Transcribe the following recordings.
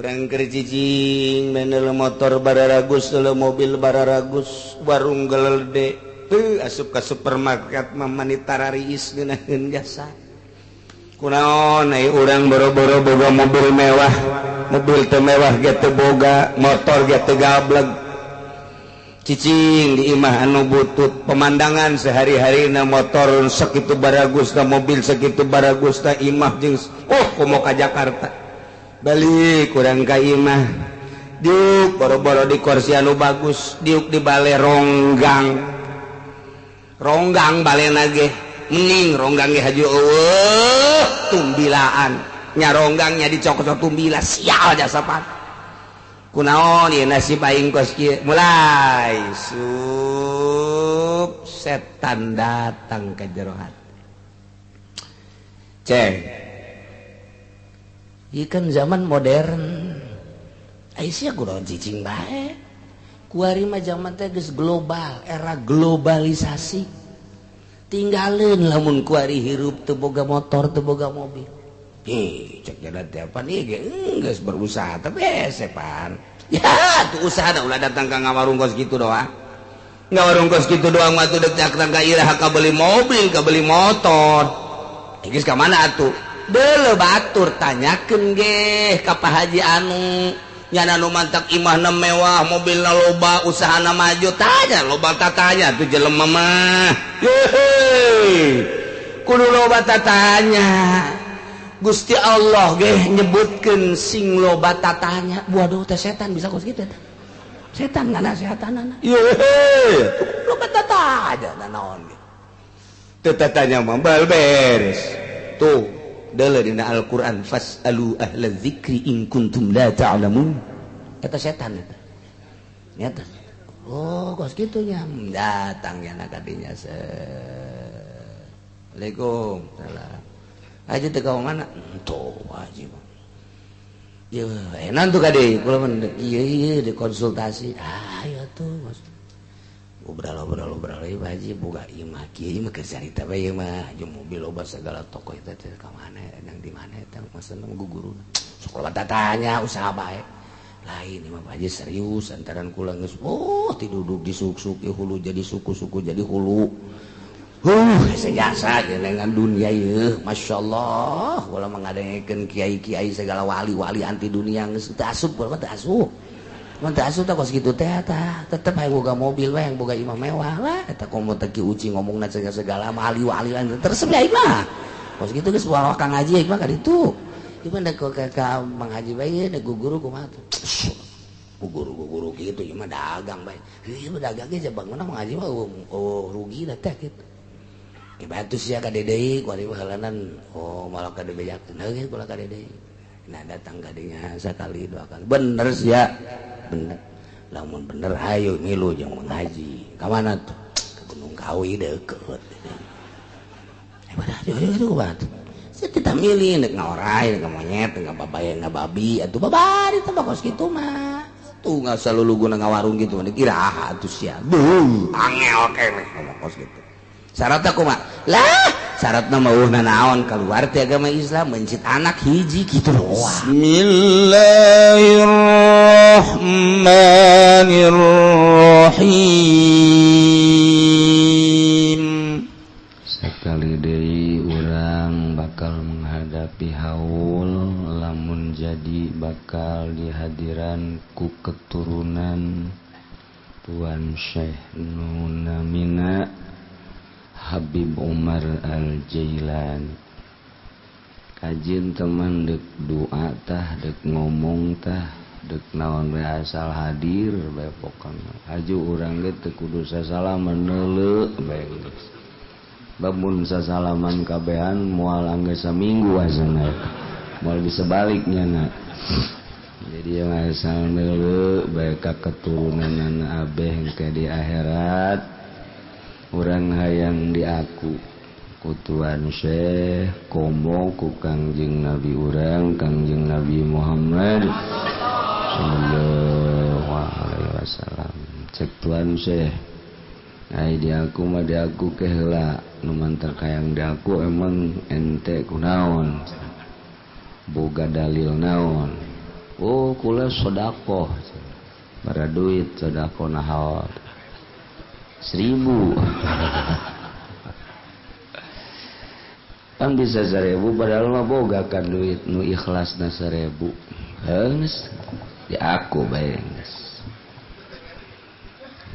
Urang keur cicing menel motor bararagus, deuleu mobil bararagus, warung gelede teu asup ka supermarket mah mani tarariis ngeunaheun jasa. Kunaon ai urang boro-boro boga mobil mewah, mobil teu mewah ge teu boga, motor ge teu gableg. Cicing di imah anu butut, pemandangan sehari-hari na motor sakitu baragus na, mobil sakitu baragus na, imah jeung oh komo ka Jakarta. Balik kurang ka imah, diuk boro-boro di kursi anu bagus, diuk di bale ronggang. Ronggang balena ge mending ronggang ge haju eueuh tumbilaan. Nya ronggangnya dicokot tumbila sial jasa pan. Kunaon ieu nasib aing kos kieu? Mulai sup setan datang ke jero hati. Ceng, ieu kan zaman modern. Ai sia kunaon cicing bae? Kuari mah zaman teh geus global, era globalisasi. Tinggalin lamun kuari hirup teu boga motor, teu boga mobil. Ih, cek jalan tiap ieu ge geus berusaha tapi hese pan. Ya, tuh usaha da ulah datang ka ngawarung kos kitu doang. Ngawarung kos kitu doang mah tuh dek datang ka iraha ka beli mobil, ka beli motor. Geus ka mana atuh? Deuleu batur tanyakeun ge ka Pak Haji anu nyana nu mantak imahna mewah, mobilna loba, usahana maju, tanya loba tatanya tuh jelema mah. Yehe. Kudu loba tatanya. Gusti Allah ge nyebutkeun sing loba tatanya. Waduh teh setan bisa kos kitu teh. Setan nganasehatanana. Yehe, loba tatanya naon ge. Teu tatanya mah bal beres. Tuh, deuleu dina Al-Qur'an fasalu ahla dzikri in kuntum la ta'lamun. Eta setan eta. Nyata. Oh, kos kitu nya. Datang nya kadinya. Assalamualaikum. Salam. Haji teu ka mana? Tuh, haji mah. Ieu enak tuh kade, kula mah ieu ieu dikonsultasi. Ah, ieu tuh mas. Ngobrol-ngobrol ieu Pak Haji boga imah kieu ieu mah keur carita bae ieu mah. Jeung mobil loba segala toko eta teh ka mana, nang di mana eta maksudna guguruna. Sok loba tatanya usaha bae. Lain ieu mah Pak Haji serius antaran kula geus oh tiduduk disuk-suk ieu hulu jadi suku-suku jadi hulu. Sejasa dengan dunia ieu Masya Allah kula mengadengekeun kiai-kiai segala wali-wali anti dunia geus teu asup kula mah teu asup. Mun teu asup tah kos kitu teh tah tetep hayang boga mobil we hayang boga imah mewah lah eta komo teh Ki Uci ngomongna segala wali-wali teresep aing mah. Kos kitu geus bawa Kang Haji aing mah ka ditu. Ieu mah ka Mang Haji bae da guru kumaha tuh. Guru-guru kitu ieu mah dagang bae. Ieu mah dagang ge bangunna Mang Haji mah oh rugi da teh kitu. Bantu sia ka deui kuari halanan oh malah ka dibejakeun heuh kula ka deui. Nah datang ka dinya sakali dua kali bener sia bener lamun bener hayu milu jeung Mang Haji ka mana tuh ke Gunung Kawi deukeut. Sia teh milih nek ngaorai nek monyet nek babaya ngababi atuh babari teh kos kitu mah tuh ngasa luluguna ngawarung kitu mah dikira atuh sia beuh angel keneh ngomong kos kitu. Syaratna kumaha? Lah, syaratna mah eueuh naon keluar ti agama Islam mencit anak hiji kitu doang. Bismillahirrahmanirrahim. Sekali deui urang bakal menghadapi haul lamun jadi bakal dihadiran ku keturunan Tuan Syekh Nunamina Habib Umar Al-Jailani. Kajin teman dek doa tah, dek ngomong tah, dek naon we asal hadir bae pokona. Haju urang ge teu kudu sasalaman neuleuh bae geus. Lamun sasalaman kabehan moal anggeus saminggu asana. Moal bisa balik nyana. Jadi yang asal neuleuh bae ka keturunanana abeh engke di akhirat. Urang hayang diaku ku Tuan Syekh komo ku Kangjeng Nabi urang Kangjeng Nabi Muhammad sallallahu alaihi wasallam. Cek Tuan Syekh ai diaku mah diaku ke heula nu mantak hayang diaku emang ente kunaon boga dalil naon. Oh kula sedekah. Bara duit sedekah naon? 1000. Kan bisa 1000 padahal mah boga kan duit nu ikhlasna 1000. Geus di aku bae geus.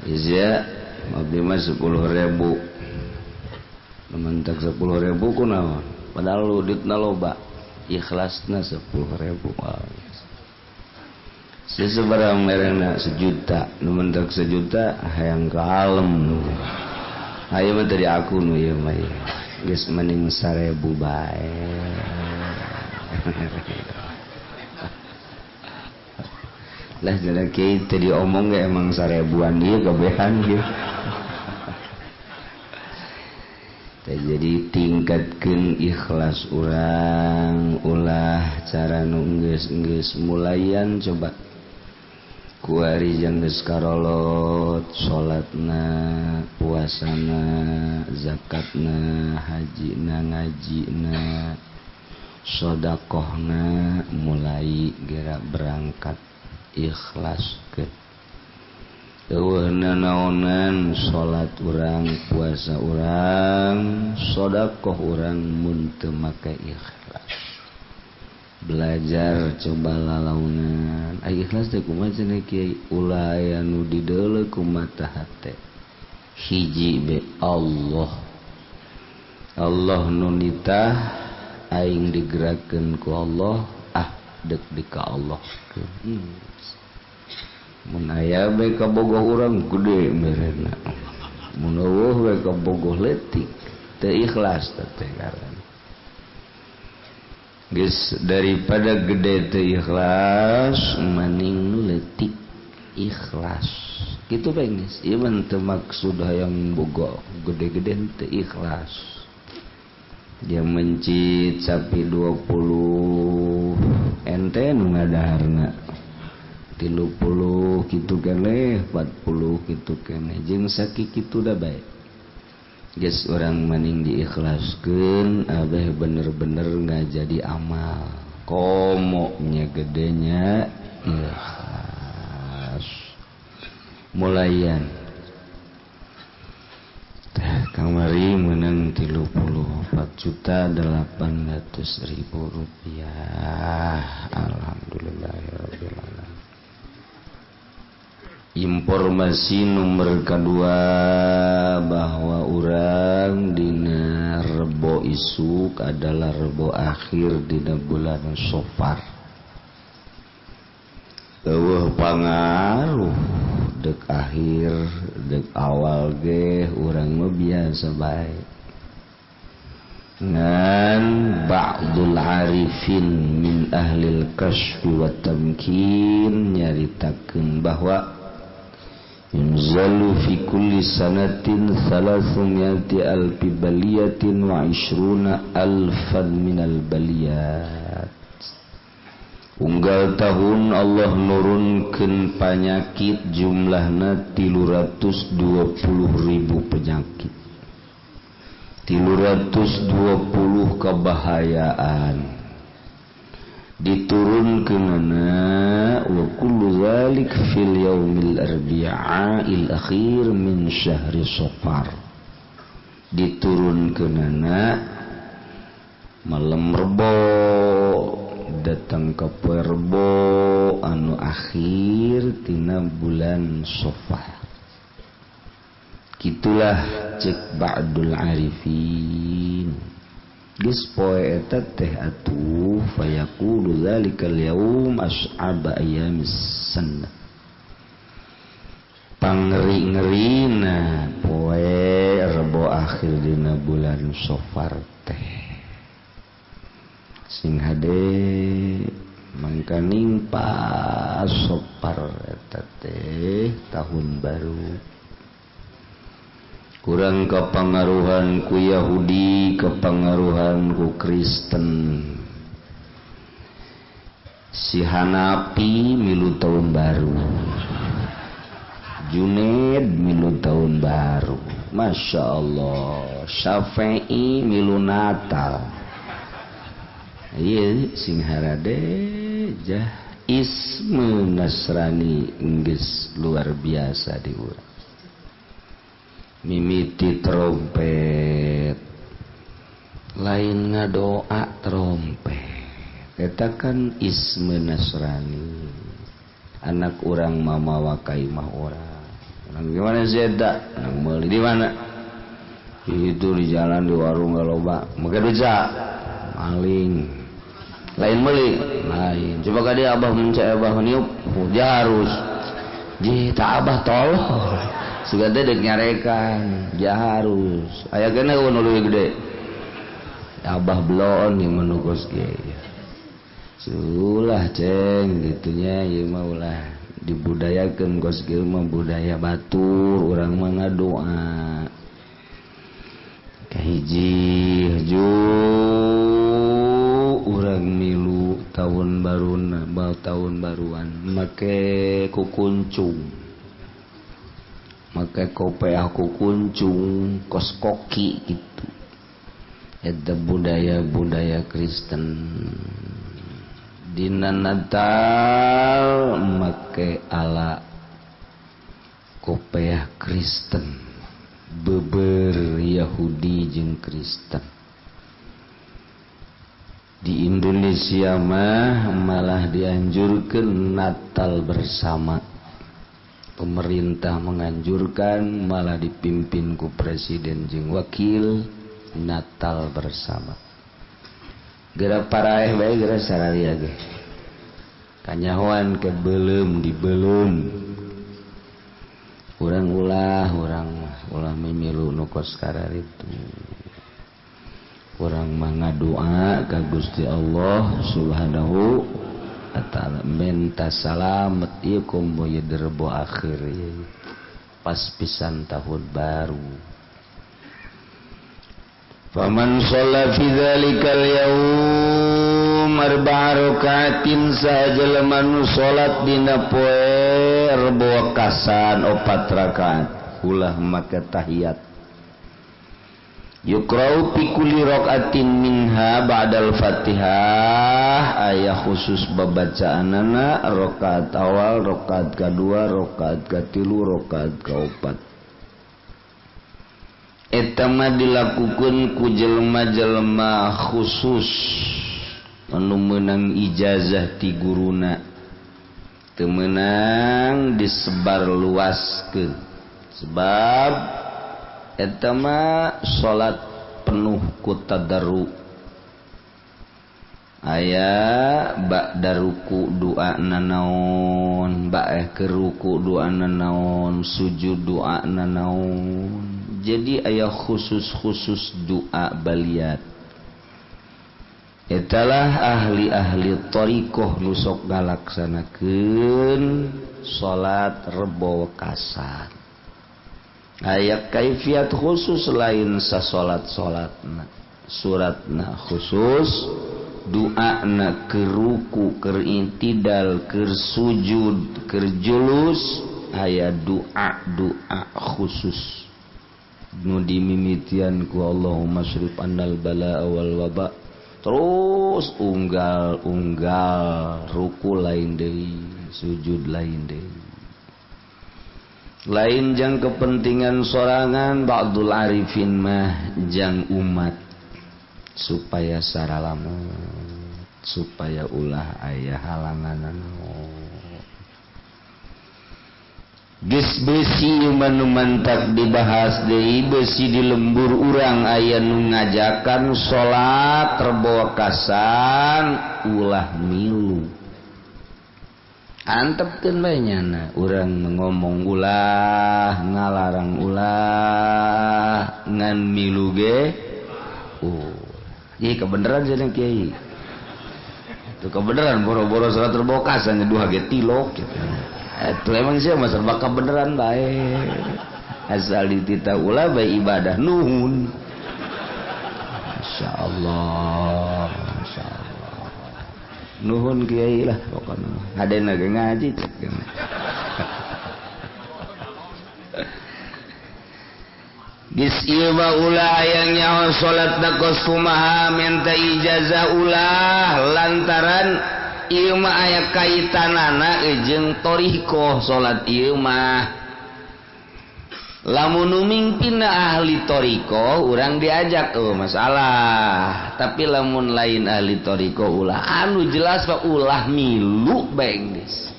Iya, abdi mah 10.000. Mentak 10.000 kunaon? Padahal duitna loba. Ikhlasna 10.000. Sesebarang merena 1 juta, nu mentak 1 juta hayang kalem. Hayu mah tadi aku nu ieu mah. Geus mending 1000 bae. Lah jadi kieu teh diomong ge emang 1000-an ieu kabehan ieu. Teh jadi tingkatkeun ikhlas urang, ulah cara nu geus-geus mulayan coba. Kuari jeung geus karolot salatna, puasana, zakatna, hajina, ngajina, sedekahna mulai gerak berangkat ikhlas ke. Eueuh nanaonan salat urang, puasa urang, sedekah urang mun teu make ikhlas. Belajar coba lalaunan. Ai ikhlas teh kumaha cenah kiai? Ulah aya nu dideuleu ku mata hate. Hiji be Allah. Allah nu nitah aing digerakkeun ku Allah, ah deuk di ka Allah. Mun aya be kabogoh urang gede merena. Mun eueuh we kabogoh leutik. Teu ikhlas teh ngaran. Geus daripada gede teu ikhlas maning nu leutik ikhlas. Kitu bae geus. Ieu mah teu maksud hayang boga gede-gede teu ikhlas. Dia mencit sapi 20 ente nu ngadaharna. 30 kitu keneh, 40 kitu keneh, jeung sakikitu da bae. Geus urang maning diikhlaskeun abeh bener-bener ngajadi amal. Komo nya gedenya ikhlas. Mulayan teh kamari menang 34.800.000 rupiah. Alhamdulillahirabbil alamin. Informasi nomor kedua bahwa urang dina Rebo isuk adalah Rebo akhir dina bulan Safar. Eueuh pangaruh dek akhir dek awal ge urang mah biasa bae. Ngan ba'dul arifin min ahlil kasyfi wa tamkin nyaritakeun bahwa yunzalu fi kulli sanatin 300 alfi baliyatin wa 20 alfan minal baliyat. Unggal tahun Allah nurunkeun panyakit jumlahna 320.000 penyakit, 320 kebahayaan diturunkeunana wa kullu dzalik fil yaumil arbi'il akhir min syahri Safar. Diturunkeunana malam Rebo datang ke poe Rebo anu akhir tina bulan Safar. Kitulah cek ba'dul arifin. Geus poe eta teh atuh fayaqulu dzalikal yaum as'aba ayyamis sanah. Pangeri-ngerina poe Rebo akhir dina bulan Safar teh. Sing hade mangkaning pas Safar eta teh tahun baru. Kurang kepengaruhan ku Yahudi, kepengaruhan ku Kristen. Si Hanapi milu tahun baru, Junaid milu tahun baru, Masya Allah. Syafi'i milu Natal. Iya, sing harade jah. Isme Nasrani geus luar biasa di urang. Mimiti trompet lain ngadoa trompet eta kan isme Nasrani. Anak urang mamawa ka imah urang. Urang gimana sih eta? Urang meuli di mana? Itu di jalan di warung galoba. Make duit maling. Lain beli lain coba ka dia abah mencari abah niup dia harus ji tak abah tolol sugan teh deuk nyarekan dia harus aya keneh nu leuwih gede abah bloon ieu mah nu kos ge ulah ceng gitunya ieu mah ulah dibudayakeun kos ge mah budaya batur urang mah ngadoa kahiji haju urang milu tahun baruna bau tahun baruan make kukuncung make kopeah kukuncung kos koki gitu eta budaya-budaya Kristen. Dina Natal make ala kopeah Kristen beber Yahudi jeung Kristen. Di Indonesia mah malah dianjurkan Natal bersama. Pemerintah menganjurkan malah dipimpin ku presiden jeung wakil Natal bersama. Geura paraeh bae geura sararia ge. Kanyahoan ke beuleum dibeuleum. Urang ulah urang mah ulah mimilu nu kos kararitu. Urang mah ngadoa ka Gusti Allah Subhanahu wa taala minta salamet ieu komo ieu derbo akhir ieu pas pisan tahun baru. Faman shalla fi dzalikal yaum arba'a rakaatin sajelema nu salat dina poe rebo kasan 4 rakaat ulah make tahiyat. Yukra'u fi kulli rakaatin minha ba'dal Fatihah aya khusus babacaanana rakaat awal, rakaat kadua, rakaat katilu, rakaat kaopat. Eta mah dilakukeun ku jelema-jelema khusus anu meunang ijazah ti guruna, teu meunang disebar luaskeun sebab eta mah salat penuh ku tadarru. Aya ba'da ruku doa nanaon, ba'eh ke ruku doa nanaon, sujud doa nanaon. Jadi aya khusus-khusus doa baliat. Etalah ahli-ahli thariqah nu sok ngalaksanakeun salat rebo wekasan. Aya kaifiat khusus lain sasolat-solatna, suratna khusus, doana keur ruku, keur intidal, keur sujud, keur julus, aya doa-doa khusus nu dimimitian ku Allahumma syrif annal balaa wal waba. Terus unggal-unggal ruku lain deui, sujud lain deui. Lain jang kepentingan sorangan ba'dul arifin mah jang umat supaya saralamet, supaya ulah aya halangan. Geus besi manu mantak dibahas deui, besi di lembur urang aya nu ngajakan salat rebo kasan ulah milu. Antepkeun bae nyana urang ngomong ulah, ngalarang ulah, ngan milu ge ieu kebeneran cenah kiai. Itu kebeneran boro-boro salat rebo kasan dua ge tilok gitu. Itu emang sih mah serba kebeneran bae. Asal ditita ulah bae ibadah nuhun. Masyaallah, masyaallah. Nuhun kiai lah pokona. Hadena ge ngaji cek. Geus ieu mah ulah hayang nyaho salat na kos kumaha minta ijazah ulah lantaran Ieu mah aya kaitanana jeung thoriqoh salat ieu mah. Lamun nu mingpinna ahli thoriqoh urang diajak oh masalah. Tapi lamun lain ahli thoriqoh ulah anu jelas mah ulah milu bae geus.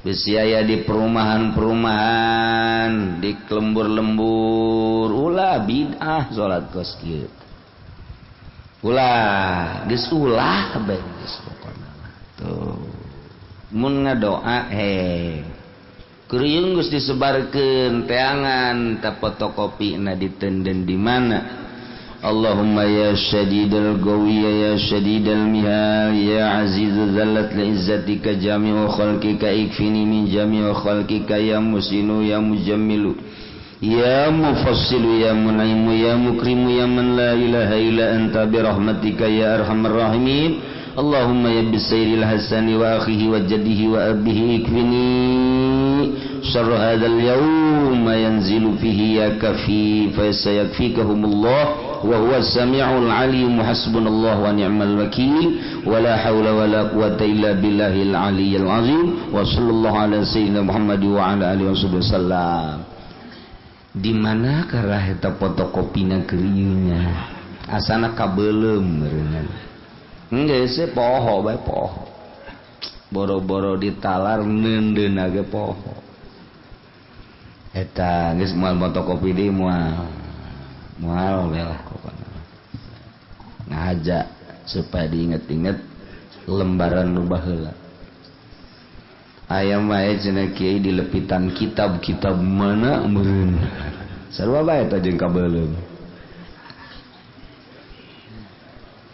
Bisi aya di perumahan-perumahan, di lembur-lembur ulah bid'ah salat kos kieu. Ulah geus ulah bae geus pokona mah. Tuh. Mun ngadoa he Kuriung geus disebarkeun teangan ta fotokopi na ditenden di mana. Allahumma ya syadidal qawi ya syadidal mihal ya azizu zallat li izzatika jami'u khalqika ikfini min jami'u khalqika ya musinu ya mujammilu ya mufassilu ya munaimu ya mukrimu ya man la ilaha illa anta bi rahmatika ya arhamar rahimin. Allahumma ya bisairil hasani wa akhihi wa jaddihi wa abihi ikfini syarra hadzal yawma yanzilu fihi ya kafi fa sayakfikahumullah wa huwa as-sami'ul alim hasbunallahu wa ni'mal wakil wa la haula wa la quwwata illa billahil aliyyil azim wa sallallahu ala sayyidina Muhammad wa ala alihi wasallam. Di mana karah eta fotokopina keur nya asana kabeuleum meureunna. Geus poho bae poho. Boro-boro ditalar neundeunna ge poho. Eta geus moal fotokopi deui moal. Moal we lah pokona. Ngahaja supaya diinget-inget lembaran nu baheula. Aya mah cenah kiai di lepitan kitab-kitab mana meureun. Sarua bae eta jeung kabeuleum.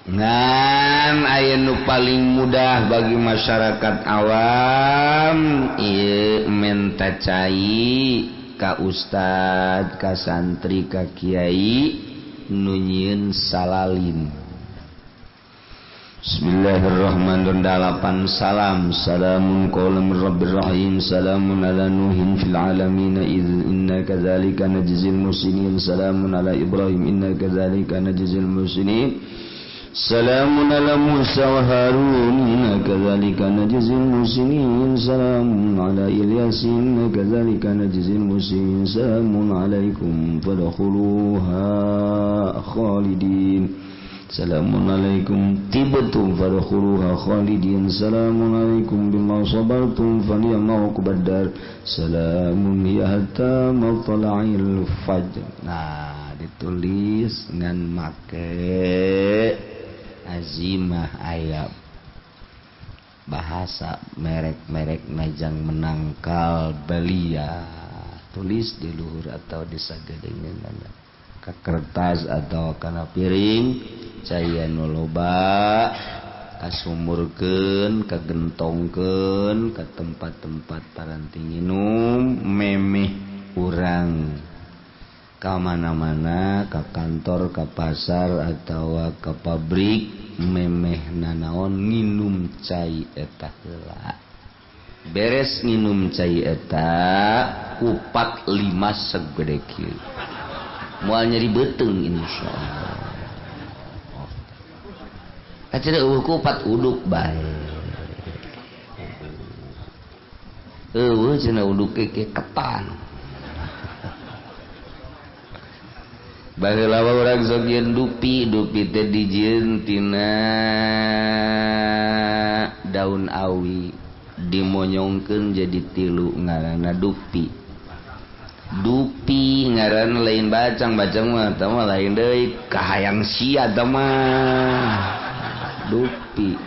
Ngan aya nu paling mudah bagi masyarakat awam ieu menta cai ka ustad, ka santri, ka kiai nu nyieun salalin. Bismillahirrahmanirrahim. Dalapan salam. Salamun qawlan min rabbir rahim. Salamun ala nuhin fil alamin iz inna kadzalika najzil muhsinin. Salamun ala ibrahim inna kadzalika najzil muhsinin. Salamun ala Musa wa Harun inna kadzalika najzil muhsinin. Salamun ala Ilyas inna kadzalika najzil muhsinin. Salamun alaikum fadkhuluha khalidin. Salamun alaikum tibtum fadkhuluha khalidin. Salamun alaikum bima sabartum fa ni'ma uqbad dar. Salamun hiya hatta matla'il fajr. Nah, ditulis ngan make azimah ayat bahasa merek-merek najang menangkal belia tulis di luhur atau di sagedengeunana ka kertas atau kana piring cai nu loba kasumurkeun kagentongkeun ka tempat-tempat paranti nginum memeh urang ka mana-mana, ka kantor, ka pasar atau ka pabrik memeh nanaon nginum cai eta heula. Beres nginum cai eta kupat 5 segede kieu. Moal nyeri beuteung insyaallah. Cenah eueuh kupat uduk bae. Eueuh cenah uduk ke ketan. Baheula urang sok yeun dupi, dupi teh dijieun tina daun awi dimonyongkeun jadi tilu ngaranna dupi. Dupi ngaran lain bacang, bacang mah tah mah lain deui kahayang sia tah mah. Dupi.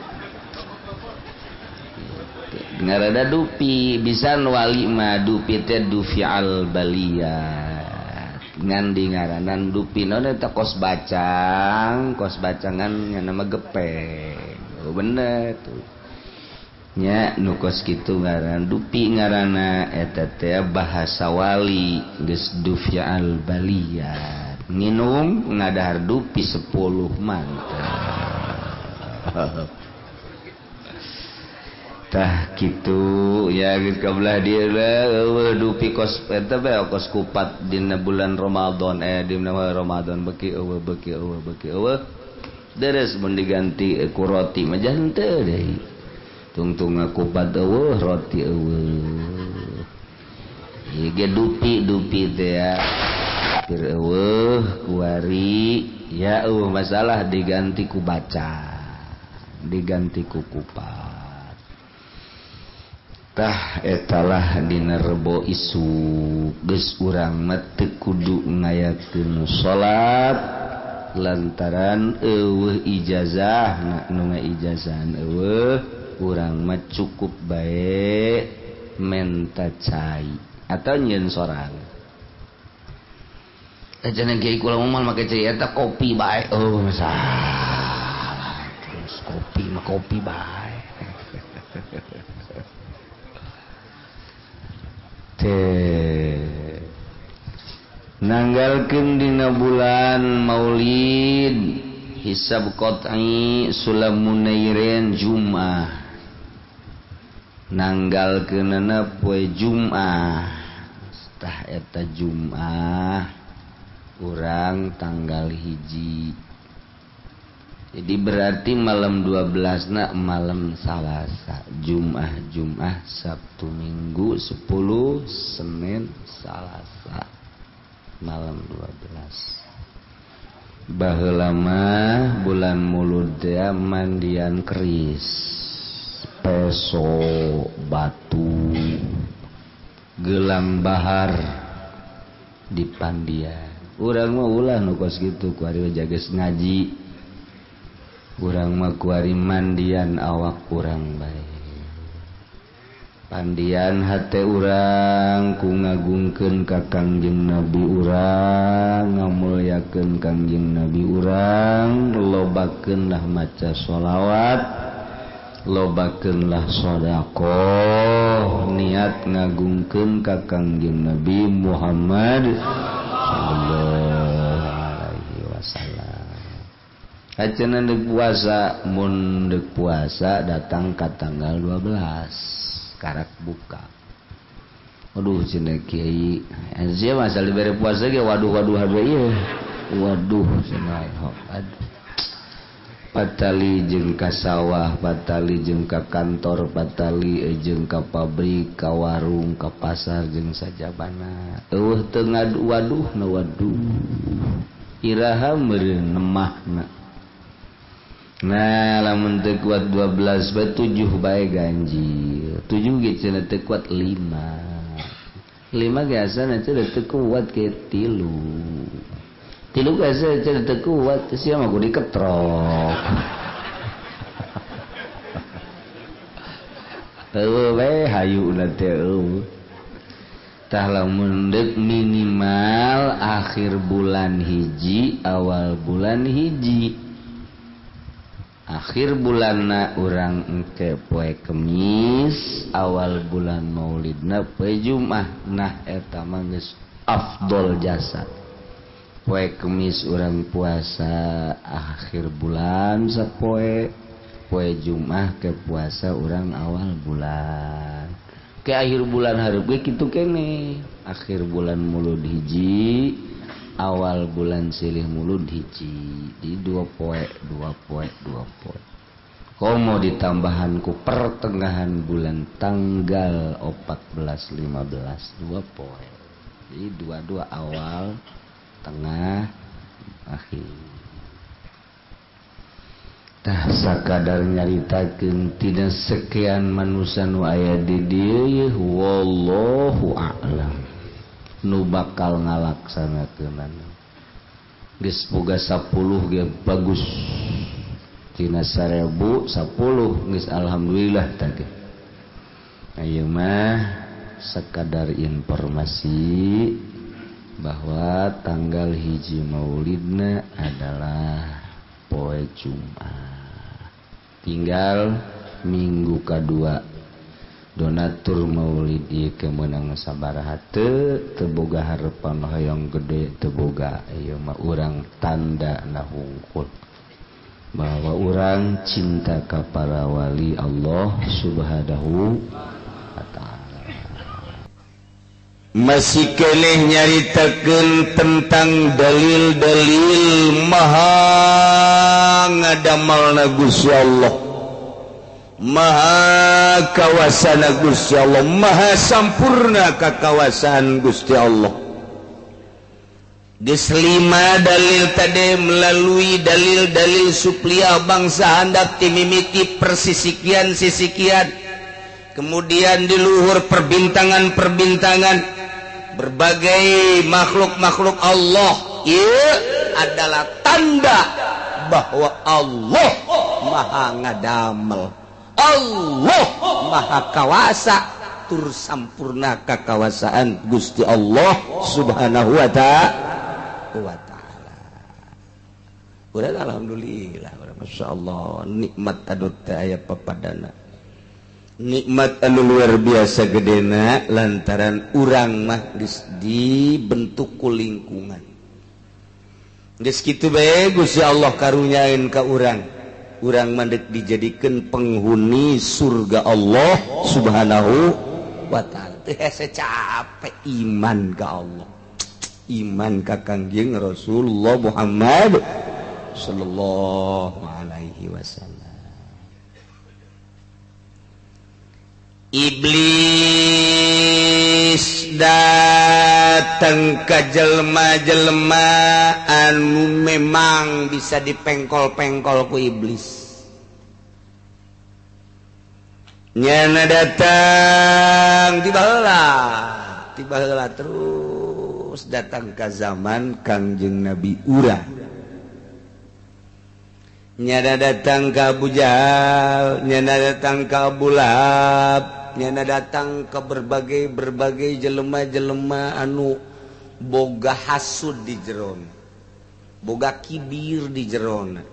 Ngaranna dupi, bisa wali mah dupi teh dufial baliyah. Ngan di ngaranan dupi naon eta kos bacang, kos bacangan nya nama gepeng. Oh bener tuh. Nya nu kos kitu ngaran dupi ngaranna eta teh bahasa wali geus dufial baliyat. Nginum ngadahar dupi 10 mantap. Tah kitu ya geus kabelah dieu eueuh dupi kos eta bae kos kupat dina bulan Ramadan dina Ramadan beuki eueuh beuki eueuh beuki eueuh deres mun diganti ku roti mah jangan teu deui. Tungtung ngakupat eueuh roti eueuh. Ieu ge dupi-dupi teh ya. Pir eueuh kuari ya eueuh masalah diganti ku baca, diganti ku kupat. Tah etalah dina Rebo isuk geus urang mah teu kudu ngayakeun salat lantaran eueuh ijazah nu ngaijazahan eueuh urang mah cukup bae menta cai atau nyieun sorang. Cenah kiai kula mah make cai eta kopi bae. Oh masalah. Terus kopi mah kopi bae. Teh nanggalkeun dina bulan Maulid hisab qat'i Sulamunairin Jumat. Nanggalkeunana poe Jumat. Tah eta Jumat urang tanggal 1. Jadi berarti malam 12 na malam Salasa, Jumat, Jumat, Sabtu, Minggu 10, Senin, Salasa malam 12. Baheula mah bulan Mulud teh mandian keris, peso, batu, gelang bahar di pandian. Urang mah ulah nu kos kitu kuari jages ngaji. Urang mah kuari mandian awak urang bae. Pandian hate urang ku ngagungkeun ka Kangjeng Nabi urang, ngamulyakeun Kangjeng Nabi urang, lobakeun lah maca sholawat, lobakeun lah sedekah, niat ngagungkeun ka Kangjeng Nabi Muhammad sallallahu alaihi wasallam. Acenah deuk puasa, mun deuk puasa datang ka tanggal 12 karak buka. Aduh cenah kiai, sia mah dibere puasa ge waduh-waduh habe ieu. Waduh cenah aduh. Patali jeung ka sawah, patali jeung ka kantor, patali jeung ka pabrik, ka warung, ka pasar jeung sajabana. Eueuh teu ngaduh na waduh. Iraha meureun nemahna. Nah, lamun teu kuat 12 bae 7 bae ganjil. 7 ge cenah teu kuat 5. 5 ge asana cenah teu kuat ke 3. 3 ge asana cenah teu kuat sia mah kudu diketrok. Eueuh bae hayuna teh eueuh. Tah lamun deuk minimal akhir bulan 1 awal bulan 1. Akhir bulanna urang engke poe Kemis, awal bulan Maulidna poe Jumat. Nah eta mah geus afdol jasa. Poe Kemis urang puasa akhir bulan sapoe, poe Jumat ke puasa urang awal bulan. Ke akhir bulan hareup ge kitu keneh. Akhir bulan Mulud 1, awal bulan silih Mulud 1. Di 2 poe, 2 poe, 2 poe. Komo ditambahan ku pertengahan bulan tanggal 14 15 2 poe. Jadi dua-dua awal, tengah, akhir. Tah sakadar nyaritakeun tina sekian manusia nu aya di dieu yeuh wallahu a'lam. Nu bakal ngalaksanakeunana. Geus boga 10 ge bagus. Tina 1000 10 geus alhamdulillah tadi. Ayeuna mah sekadar informasi bahwa tanggal 1 Maulidna adalah poe Jumat. Tinggal minggu kedua donatur Maulid ieu kemenang sabaraha teu teu boga harepan hoyong gede teu boga ieu mah urang tanda na hungkul bahwa urang cinta ka para wali Allah Subhanahu wa ta'ala. Masih keleh nyaritakeun tentang dalil-dalil maha ngadamalna Gusti Allah. Maha kawasana Gusti Allah, maha sampurna kakawasan Gusti Allah. Geus lima dalil tadi melalui dalil-dalil suplia bangsa handap timimiti persisikian sisikian, kemudian di luhur perbintangan-perbintangan berbagai makhluk-makhluk Allah. Ieu adalah tanda bahwa Allah maha ngadamel, Allah maha kawasa, tur sampurna kakawasaan Gusti Allah Subhanahu wa ta'ala. Udah alhamdulillah, Masya Allah, nikmat anu teu aya papadana, nikmat anu luar biasa gedena lantaran urang mah geus dibentuk ku lingkungan. Geus kitu bae Gusti Allah karunyaeun ka urang. Urang mah deuk dijadikeun penghuni surga Allah Subhanahu wa ta'ala. Teu hese capek iman ka Allah, iman ka Kangjeng Rasulullah Muhammad sallallahu alaihi wasallam. Iblis datang ke jelema-jelema anu memang bisa dipengkol-pengkol ku iblis. Nyana datang tiba heula terus datang ke zaman Kangjeng Nabi urang. Nyana datang ke Abu Jahal, nyana datang ke Abu Lahab, nyana datang ke berbagai-berbagai jelema-jelema anu boga hasud di jerona, boga kibir di jerona,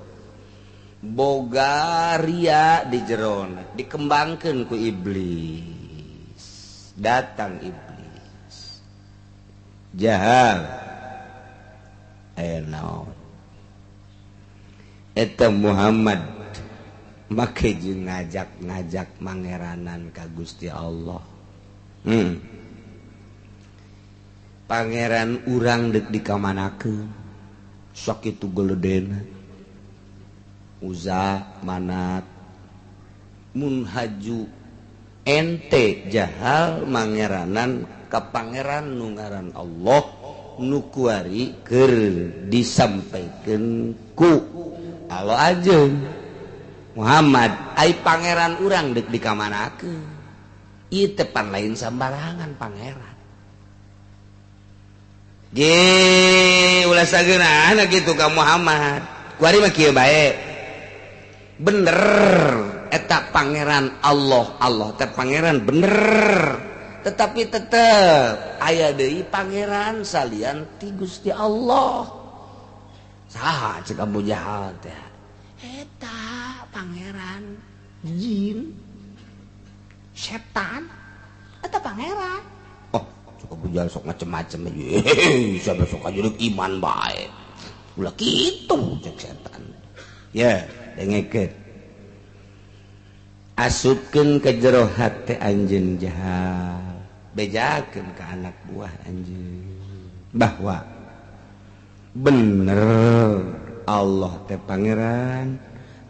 boga ria di jerona, dikembangkeun ku iblis. Datang iblis. Jahal aya naon? Eta Muhammad make jeung ngajak-ngajak mangeranan ka Gusti Allah. Pangeran urang deuk dikamanakeun? Sakitu geledena. Uza manat mun haju ente jahal mangeranan ka pangeran nu ngaran Allah nu kuari keur disampaikeun ku Allah aja Muhammad. Ai pangeran urang deuk dikamanakeun? Ieu teh pan lain sambarangan pangeran. Ge ulah sageunahna kitu ka Muhammad. Kuari mah kieu bae. Bener eta pangeran Allah, Allah teh pangeran bener. Tetapi tetep aya deui pangeran salian ti Gusti Allah. Saha cek Abu Jahal teh? Eta pangeran jin, setan, eta pangeran. Oh, cek Abu Jahal sok macem-macem aja. Siapa sok aja iman bae. Ulah kitu cek setan. Ya, dengekeun. Asupkeun ke jero hate anjeun Jahal. Bejakeun ka anak buah anjeun bahwa bener Allah teh pangeran,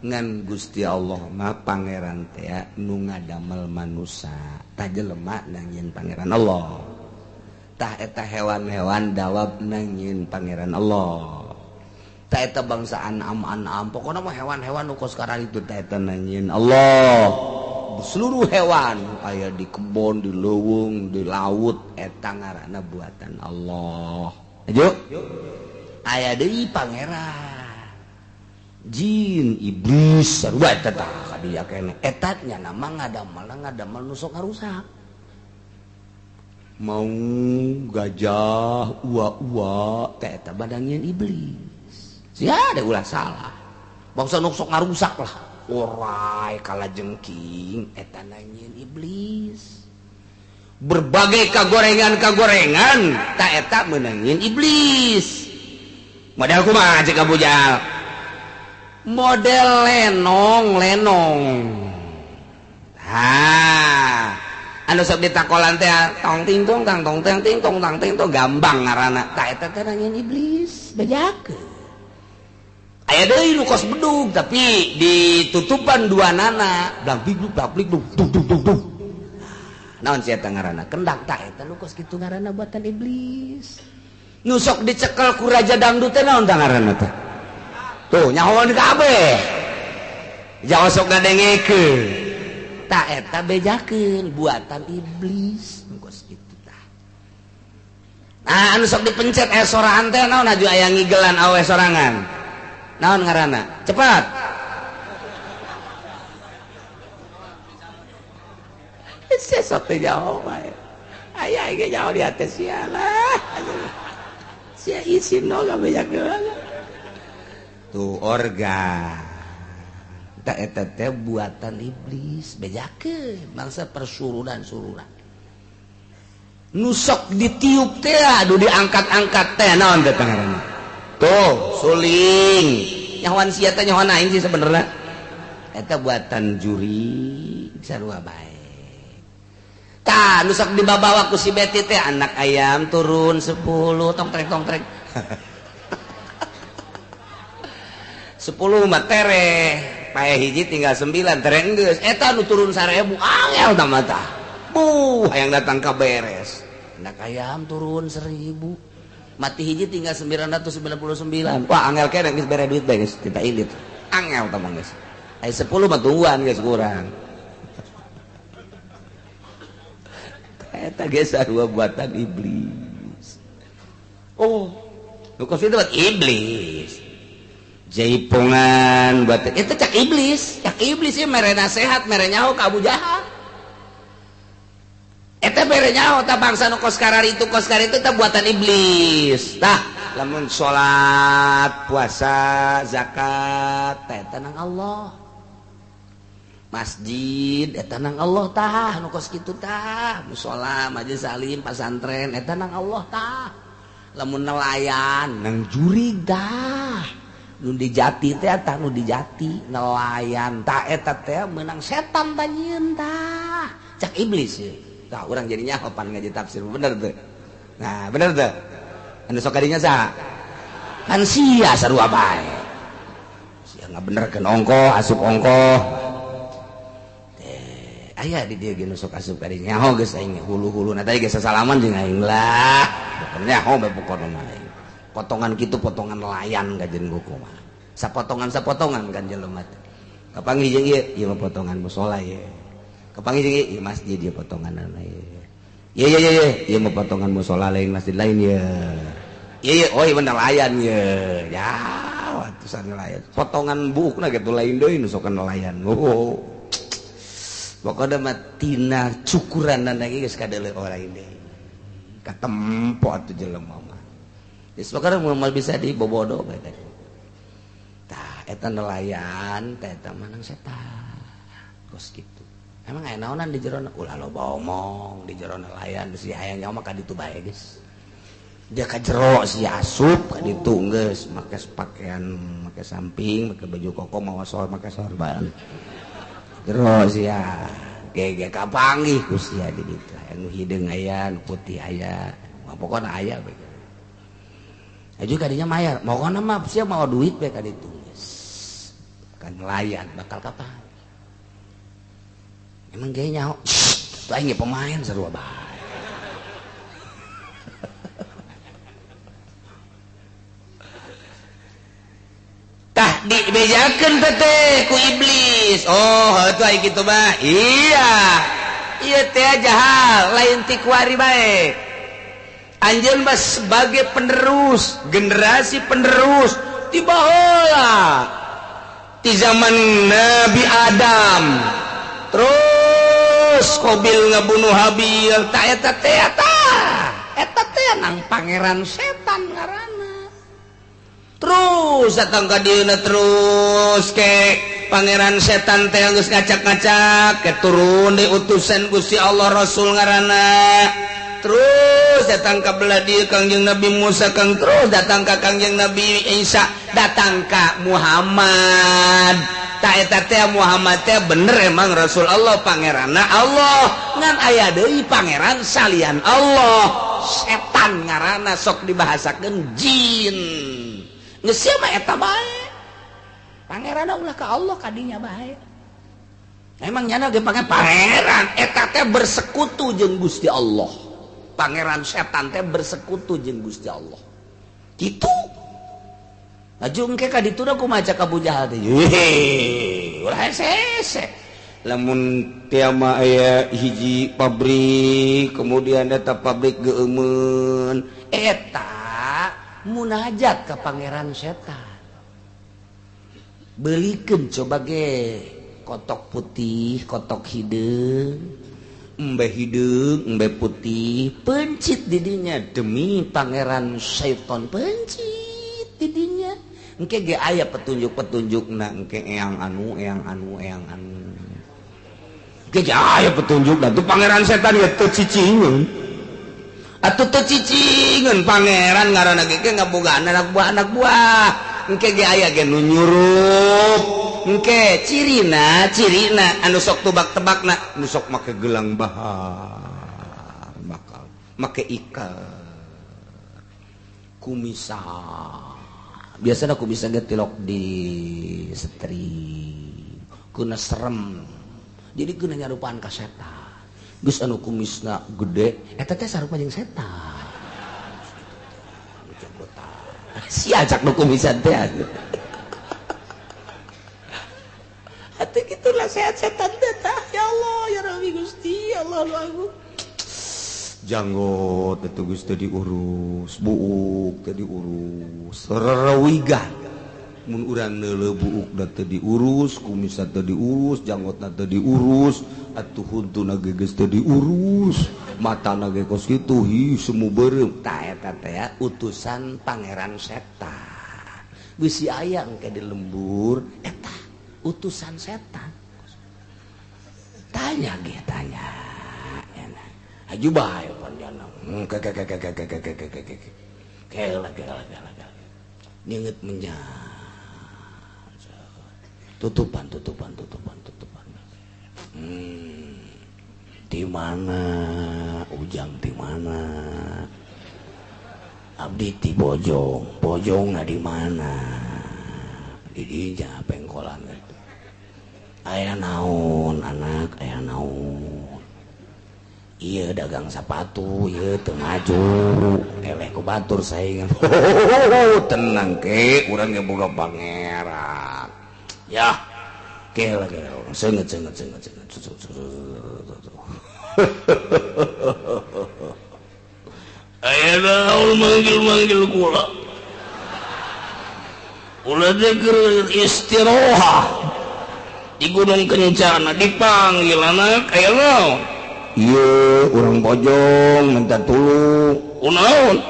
ngan Gusti Allah mah pangeran teh nu ngadamel manusa, tah jelema nangieun pangeran Allah, tah eta hewan-hewan dawab nangieun pangeran Allah, tah eta bangsa anam-anam pokona mah hewan-hewan nu kos kararitu tah eta nangieun Allah. Seluruh hewan aya di kebon, di leuweung, di laut eta ngaranna buatan Allah. Ayo aya deui pangeran jin iblis sarua eta tah kadieu keneh eta nya nama ngadamel nu sok ngarusak. Mau gajah ua-ua teh eta badangieun iblis. Sia da ulah salah. Bangsa nu sok ngarusak lah. Orai kalajengking eta nangieun iblis. Berbagai kagorengan-kagorengan ta eta meunangieun iblis. Model kumaha cek Abu Jahal? Model lenong-lenong. Ha, anu sok ditakolan teh tong ting tong tang tong tang ting tong tang ting tong gambang ngaranna. Ta eta teh nangieun iblis, bejakeun. Aya deui nu kos bedug tapi ditutupan dua nana blang big blang big dung dung dung dung. Naon sia eta ngaranna? Kendang tah eta nu kos kitu ngaranna buatan iblis. Nu sok dicekel ku raja dangdut teh naon tah ngaranna teh? Tuh nyahoan kabeh. Jawa sok ngadengekeun. Tah eta bejakeun buatan iblis nu kos kitu tah. Nah anu sok dipencet aya soraan teh naon aju aya ngigelan awe sorangan. Naon ngaranna? Cepat. Sesok teh jauh bae. Aya ge jauh di atas sia lah. Sia isin no gabejakeun. Tuh organ. Tah eta teh buatan iblis, bejakeun bangsa persurunan-surunan. Nu sok ditiup teh aduh diangkat-angkat teh naon teh ngaranna? Tuh, suling. Nyahoan sia teh nyahoan aing sih sebenarnya. Eta buatan juri sarua bae. Tah, nu sok dibabawa ku si Beti teh anak ayam turun 10 tong trek tong trek. 10 mah tereh, pae hiji tinggal 9 tereh geus. Eta nu turun 1000 angel tah mah tah. Buh, hayang datang ka beres. Anak ayam turun 1000. Mati hiji tinggal 999. Wah, angel keneh geus bere duit bae geus kita indit. Angel tah mah geus. Aya 10 mah tungguan geus kurang. Eta geus sarua buatan iblis. Oh, nu kos itu buat iblis. Jaipongan buat itu cak iblis. Cak iblis ieu mere nasehat, mere nyaho ka Abu Jahal. Eta mere nyaho tah bangsa nu kos kararitu tah buatan iblis. Tah, lamun salat, puasa, zakat, tah eta nang Allah. Masjid eta nang Allah tah nu kos kitu tah, musala, majelis salim, pasantren eta nang Allah tah. Lamun nelayan nang jurig tah. Nu dijati teh tah nu dijati nelayan tah eta teh meunang setan tah nyieun tah. Cak iblis ye. Tah urang jadi nyaho pan ngaji tafsir bener teu. Nah, bener teu? Anu sok kadinya saha? Kan sia sarua bae. Sia ngabenerkeun ongkoh, asup ongkoh. Aya di dieu ge nu sok asup ka dieu nyaho geus aing hulu-hulu na tadi geus sasalaman jeung aing lah. Pokona nyaho bae pokona mah aing. Potongan kitu potongan nelayan kajen buku mah. Sapotongan-sapotongan kan jelema teh. Kapanggih jeung ieu, ieu mah potongan musala ieu. Kapanggih jeung ieu, ieu masjid ieu potonganana ieu. Ieu ieu ieu, ieu mah potongan musala lain masjid lain ieu. Ieu ieu oh ieu mah nelayan ieu. Ya, atusan nelayan. Potongan buukna kitu lain deui nu sok nelayan. Oh. Pokoknya mah tina cukuran lagi geus kadeuleu lain deui. Katempo atuh jelema mah. Geus pokokna moal bisa dibobodo bae teh. Tah eta nelayan, teh eta mah nang setan. Kos kitu. Emang aya naonan di jero ulah loba omong di jero nelayan si hayang nyawa mah ka ditu bae geus. Dia ka jero si asup ka ditu geus make pakaian, make samping, make baju koko mawa sor, make sorban. Terus ya gege kapanggih ku sia di ditu anu hideung aya nu putih aya pokona aya bae aju kadinya mayar pokona mah sia mawa duit bae ka ditu geus kan nelayan bakal kapan emang ge nyaho tuh aing ge pemain sarua bae. Tah dibejakeun teh ku iblis. Oh, heuh aya kitu mah. Iya. Ieu teh jahal, lain ti kuari bae. Anjeun mah sebagai penerus, generasi penerus ti baheula. Ti zaman Nabi Adam. Terus Qabil ngabunuh Habil, tah eta teh tah. Eta teh nang pangeran setan ngaranna. Terus datang ka dieuna terus ke pangeran setan teh geus ngacak-ngacak ke turun di utusan Gusti Allah Rasul ngaranna. Terus datang ka belah dieu Kangjeng Nabi Musa, kang terus datang ka Kangjeng Nabi Isa, datang ka Muhammad. Ta eta teh Muhammad teh bener emang Rasul Allah pangeranna Allah, ngan aya deui pangeran salian Allah, setan ngaranna sok dibahasakeun jin. Geus sia mah eta bae. Pangeran ulah ka Allah kadinya bae. Emang nyana ge pangeran eta teh bersekutu jeung Gusti Allah. Pangeran setan teh bersekutu jeung Gusti Allah. Kitu. Laju engke ka ditu da kumaha cak Abu Jahal teh. Ulah hese. Lamun tiama aya hiji pabrik, kemudian eta pabrik geueumeun, eta munajat ka pangeran setan. Belikeun coba ge kotok putih, kotok hideung, embe hideung, embe putih, pencit didinya demi pangeran setan, pencit didinya. Engke ge aya petunjuk-petunjukna engke eyang anu, eyang anu, eyang anu. Engke ge aya petunjukna tuh pangeran setan ya teu cicingeun. Atuh teu cicingeun pangeran ngaranna ge ngabogaan anak buah anak buah. Engke ge aya ge nu nyurup. Engke cirina, cirina anu sok tebak-tebakna, nu sok make gelang bahar, bakal make ikat kumisa. Biasanya aku bisa getilok di setri kuna serem. Jadi kuna nyarupaan ka setan. Geus anu kumisna gede, eta teh sarupa jeung setan. Si ajak nu kumisan teh. Atuh kitu lah sehat setan teh tah. Ya Allah, ya Rabbi Gusti, Allah lu agung. Janggot teh geus teu diurus, buuk teu diurus, rerewigan. Mun urang neuleuh buukna teu diurus, kumisna teu diurus, janggotna teu diurus, atuh huntuna ge geus teu diurus, matana ge kos kitu, hi semu beureum. Tah eta teh utusan pangeran setan. Bisi aya engke di lembur eta utusan setan. Tanya ge tanya. Aju bae panjana. Ke. Kela. Nyeungeut menjang. Tutupan. Di mana ujang di mana? Abdi ti Bojong, Bojongna di mana? Di dinya pengkolan itu. Aya naon anak, aya naon. Iya dagang sepatu, iya teu maju, eleh ku batur saingan. Tenang ke, urang ge boga pangeran. Ya, ke lagi, seungeut. Aya naon manggil-manggil kula. Ulah teh keur istirohah di Gunung Kencana dipanggil anak aya naon? Iya, urang Bojong minta tulung. Kunaon?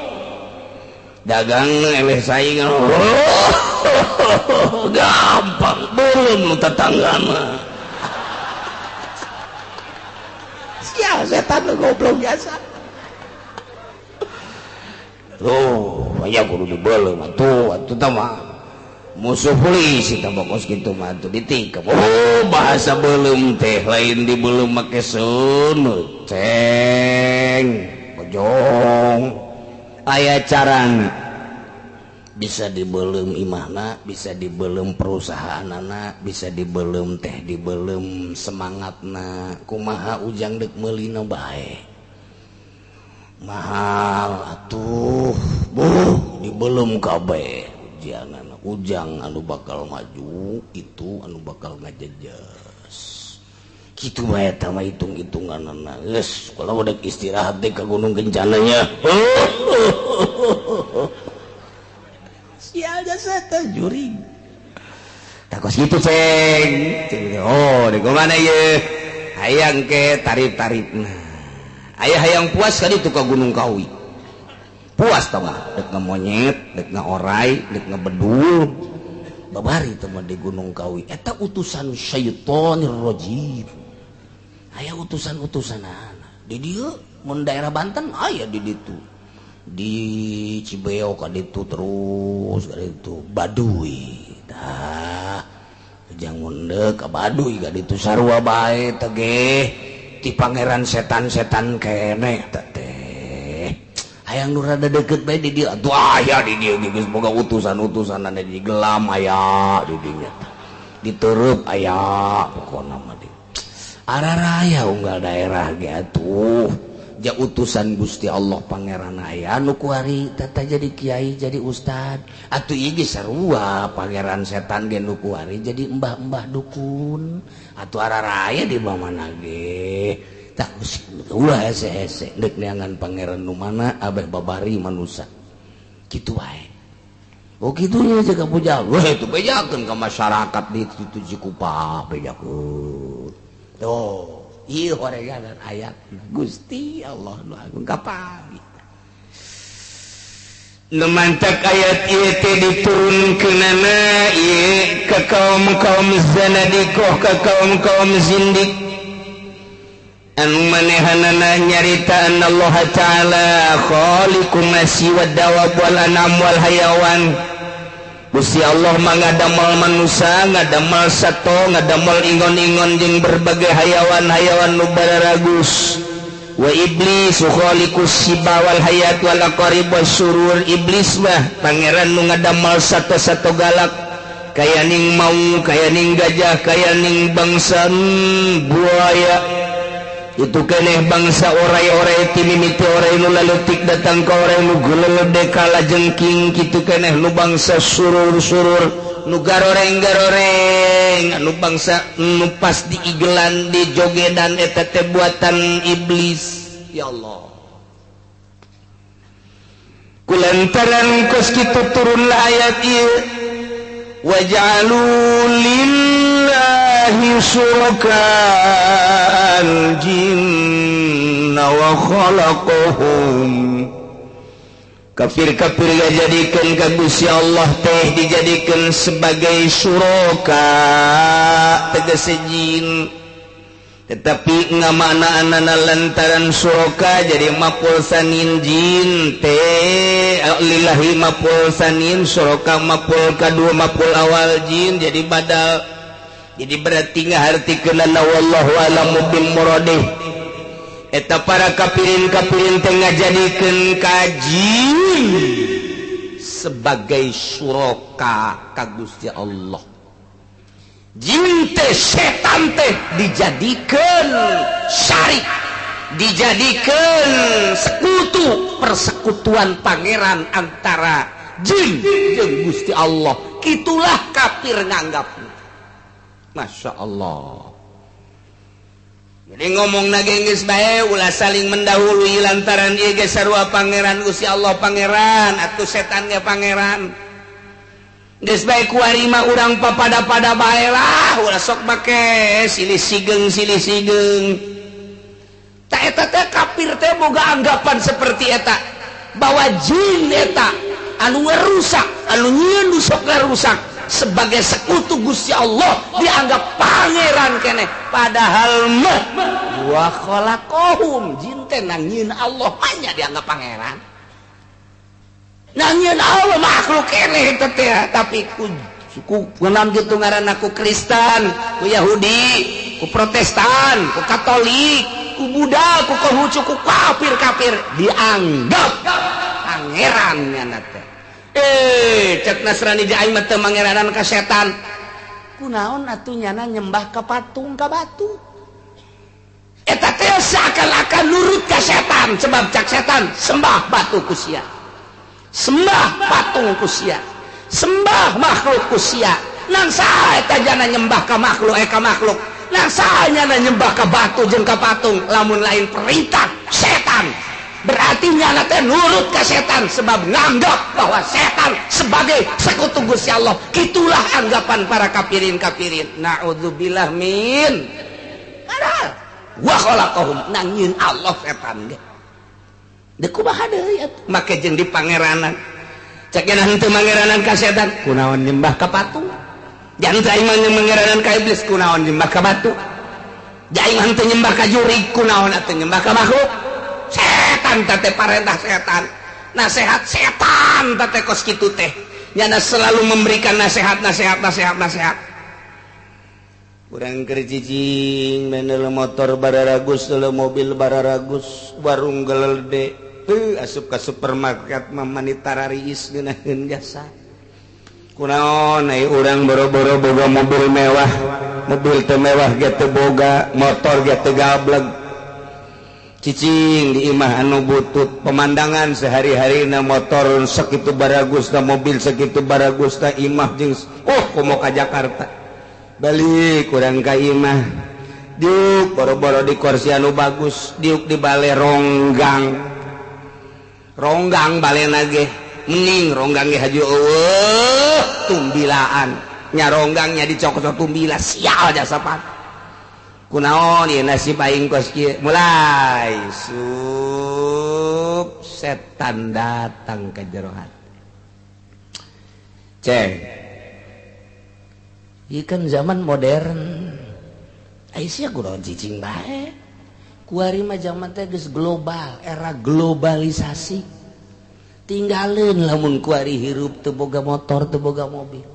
Dagang eleh saingan. Gampang, belum lu tetanggana. Sia setan lu goblok biasa. Tuh, aya kudu dibelum atuh, atuh tah mah. Musuh polisi tambah kos kitu mah atuh ditikep. Oh, bahasa belum teh lain dibelum make seuneu. Ceng, Bojong. Aya carana. Bisa dibelum imahna, bisa dibelum perusahaanana, bisa dibelum teh dibelum semangatna. Kumaha ujang deuk meulina bae. Mahal atuh, buh dibelum kabeh. Ujangan ujang anu bakal maju itu anu bakal ngajejas kitu bae eta mah hitung-hitunganna geus kalau udah istirahat deh ka Gunung Kencananya. Sial jasa juring takos kitu ceng. Oh di mana ieu hayang ke tarif-tarifna aya hayang puas ka ditu ka Gunung Kawi. Puas tau gak? Dek ngemonyet, dek ngeorai, dek ngebedul. Babari teman di Gunung Kawi. Eta utusan syaitonir rajim. Aya utusan-utusan anak. Di dieu mun daerah Banten aya di ditu. Di Cibeo ka ditu terus ka ditu Baduy. Tah, ujang mundeuk ka Baduy ka ditu sarua bae teh ge. Ti pangeran setan-setan keneh teh. Hayang nu rada deket bae di dieu atuh aya di dieu geus boga utusan-utusan di gelam aya di dinya. Ditereup aya pokona mah di. Araraya unggal daerah ge atuh. Ja utusan Gusti Allah Pangeran aya nu kuari tata jadi kiai jadi ustad atuh ieu ge sarua pangeran setan ge nu kuari jadi embah-embah dukun atuh araraya di mana ge tah ulah hese-hese deuk neangan pangeran nu mana abeh babari manusa kitu wae. Oh kitunya jaga puja weh itu bejakeun ka masyarakat di situ Cikupa bejakeun. Tuh ieu horegan ayat Gusti Allah nu agung kapan Nu mantak ayat ieu teh diturunkeunana ieu ka kaum-kaum zanadiqah ka kaum-kaum zindik anu manehanana nyarita Allah Ta'ala khaliqun nasi wad dawab wal anam wal hayawan. Gusti Allah mah ngadamel manusia, ngadamel sato, ngadamel ingon-ingon jeung berbagai hayawan-hayawan nu bararagus. Wa iblis khaliqus siba wal hayat wal aqarib wasyurur. Iblis mah pangeran nu ngadamel sato-sato galak, kaya ning maung, kaya ning gajah, kaya ning bangsa buaya. Itu keneh bangsa orai-orai timimiti orai nu laletik datang ka orai nu gulelede kala jengking kitu keneh nu bangsa surur-surur nu garoreng-garoreng anu bangsa nu pas diigelan dijogedan eta teh buatan iblis. Ya Allah, kulantaran kos kitu turunlah ayat ieu waj'alu lillahi syuraka al-jinna wa khalaqahum. Kafir-kafir dijadikan ka Gusti Allah teh dijadikan sebagai syuraka tegese jin, tetapi ngamaknaanana lantaran syuraka jadi mapul sanin jin teh lillahi mapul sanin syuraka mapul kadua mapul awal jin jadi badal. Jadi berarti ngahartikeunana wallahu alamu bil muradih. Eta para kafirin-kafirin teh ngajadikeun ka jin sebagai syuraka ka Gusti Allah. Jin teh setan teh dijadikeun syarik, dijadikeun sekutu, persekutuan pangeran antara jin jeung Gusti Allah. Kitulah kafir nganggapna. Masya Allah. Jadi ngomong nage geus bae ulah saling mendahului lantaran ieu ge sarua pangeran Gusti Allah pangeran atuh setan ge pangeran. Geus bae kuari mah urang papada-pada bae lah ulah sok make silih sigeng silih sigeng. Ta eta teh kafir teh boga anggapan seperti eta bahwa jin eta anu ngarusak, anu nyieun nu sok ngarusak sebagai sekutu Gusti Allah dianggap pangeran keneh, padahal mah wa khalaqahum jin teh nangieun Allah mah dianggap pangeran. Nangieun Allah makhluk keneh eta teh, tapi ku kunaon kitu ngaranna ku Kristen, ku Yahudi, ku Protestan, ku Katolik, ku Buddha, ku Konghucu, ku kafir-kafir dianggap pangeran nyana teh. Cek Nasrani aing mah teu mangeranan ka setan. Kunaon atuh nyana nyembah ka patung ka batu. Eta teh seakan-akan nurut ka setan sebab cak setan sembah batu ku sia. Sembah patung ku sia. Sembah makhluk ku sia. Nang saha eta jana nyembah ka makhluk ka makhluk. Nang saha nyana nyembah ka batu jeung ka patung lamun lain perintah setan. Berarti nyana teh nurut ke setan sebab nganggap bahwa setan sebagai sekutu Gusti Allah. Itulah anggapan para kafirin-kafirin. Na'udzubillah min. Padahal wa khalaqahum nangieun Allah setan ge. Deuk kumaha deui atuh make jeung di pangeranan. Cek nya henteu mangeranan ka setan, kunaon nyembah ka patung? Jangan aing mah mangeranan ka iblis, kunaon nyembah ka batu? Aing mah henteu nyembah ka jurig, kunaon atuh nyembah ka makhluk? Setan teh parentah setan, nasihat setan teh kos kitu teh nyana selalu memberikan nasihat nasihat nasihat nasihat. Urang keur cicing menel motor bararagus, mobil bararagus, warung gelede. Teu asup ka supermarket mah manita riis ngeunaheun jasa. Kunaon ai urang boro-boro boga mobil mewah, mobil teu mewah ge teu boga, motor ge teu gableg. Cicing di imah anu butut, pemandangan sehari-harina motor sakitu baragusna, mobil sakitu baragusna, imah jeung oh komo ka Jakarta. Balik urang ka imah. Diuk boro-boro di kursi anu bagus, diuk di bale ronggang. Ronggang balena ge mending ronggang ge haju eueuh tumbilaan. Nya ronggangnya dicokot tumbila sial jasa pan. Kunaon ieu nasib aing kos kieu? Mulai sup setan datang ke jero hati. Ceng. Ieu kan zaman modern. Ai sia kunaon cicing bae. Kuari mah zaman teh geus global, era globalisasi. Tinggalin lamun kuari hirup teu boga motor, teu boga mobil.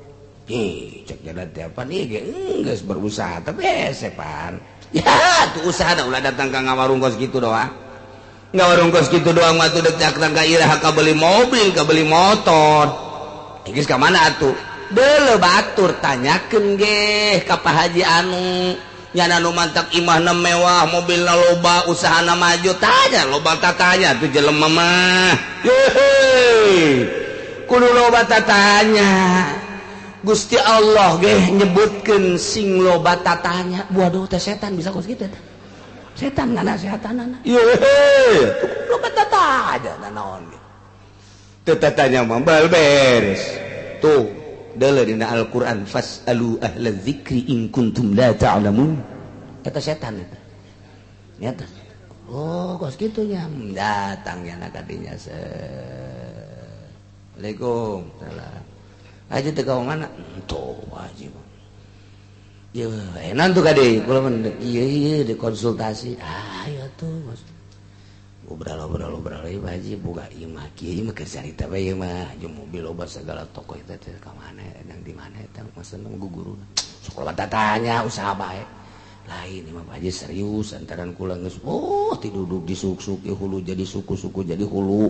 Ih, cek jalan tiap nih ge geus berusaha tapi sepan. Ya, tuh usaha da ulah datang ka ngawarung kos kitu doang. Ngawarung kos kitu doang mah tuh dek datang ka iraha ka beli mobil, ka beli motor. Geus ka mana atuh? Deuleu batur tanyakeun ge ka Pak Haji anu nyana nu mantak imahna mewah, mobilna loba, usahana maju, tanya loba tatanya tuh jelema mah. Hehe. Kudu loba tatanya. Gusti Allah ge nyebutkeun sing loba tatanya. Waduh teh setan bisa kos kitu teh. Setan nganasehatanana. Yehe, loba tatanya naon ge. Teu tatanya mah bal beres. Tuh, deuleu dina Al-Qur'an fasalu ahla dzikri in kuntum la ta'lamun. Eta setan eta. Nyata. Oh, kos kitu nya. Datang nya kadinya. Assalamualaikum. Salam. Haji teu ka mana? Tuh, haji. Ieu enak tuh kade, kula mah ieu ieu dikonsultasi. Ah, ieu tuh bos. Ngobrol-ngobrol ieu haji boga ieu mah kieu ieu mah keur carita bae ieu mah jeung mobil loba segala toko eta teh ka mana edang di mana eta maksudna guguruna. Sok loba tatanya usaha bae. Lain ieu mah haji serius antaran kula geus oh tiduduk disuk-suk hulu jadi suku-suku jadi hulu.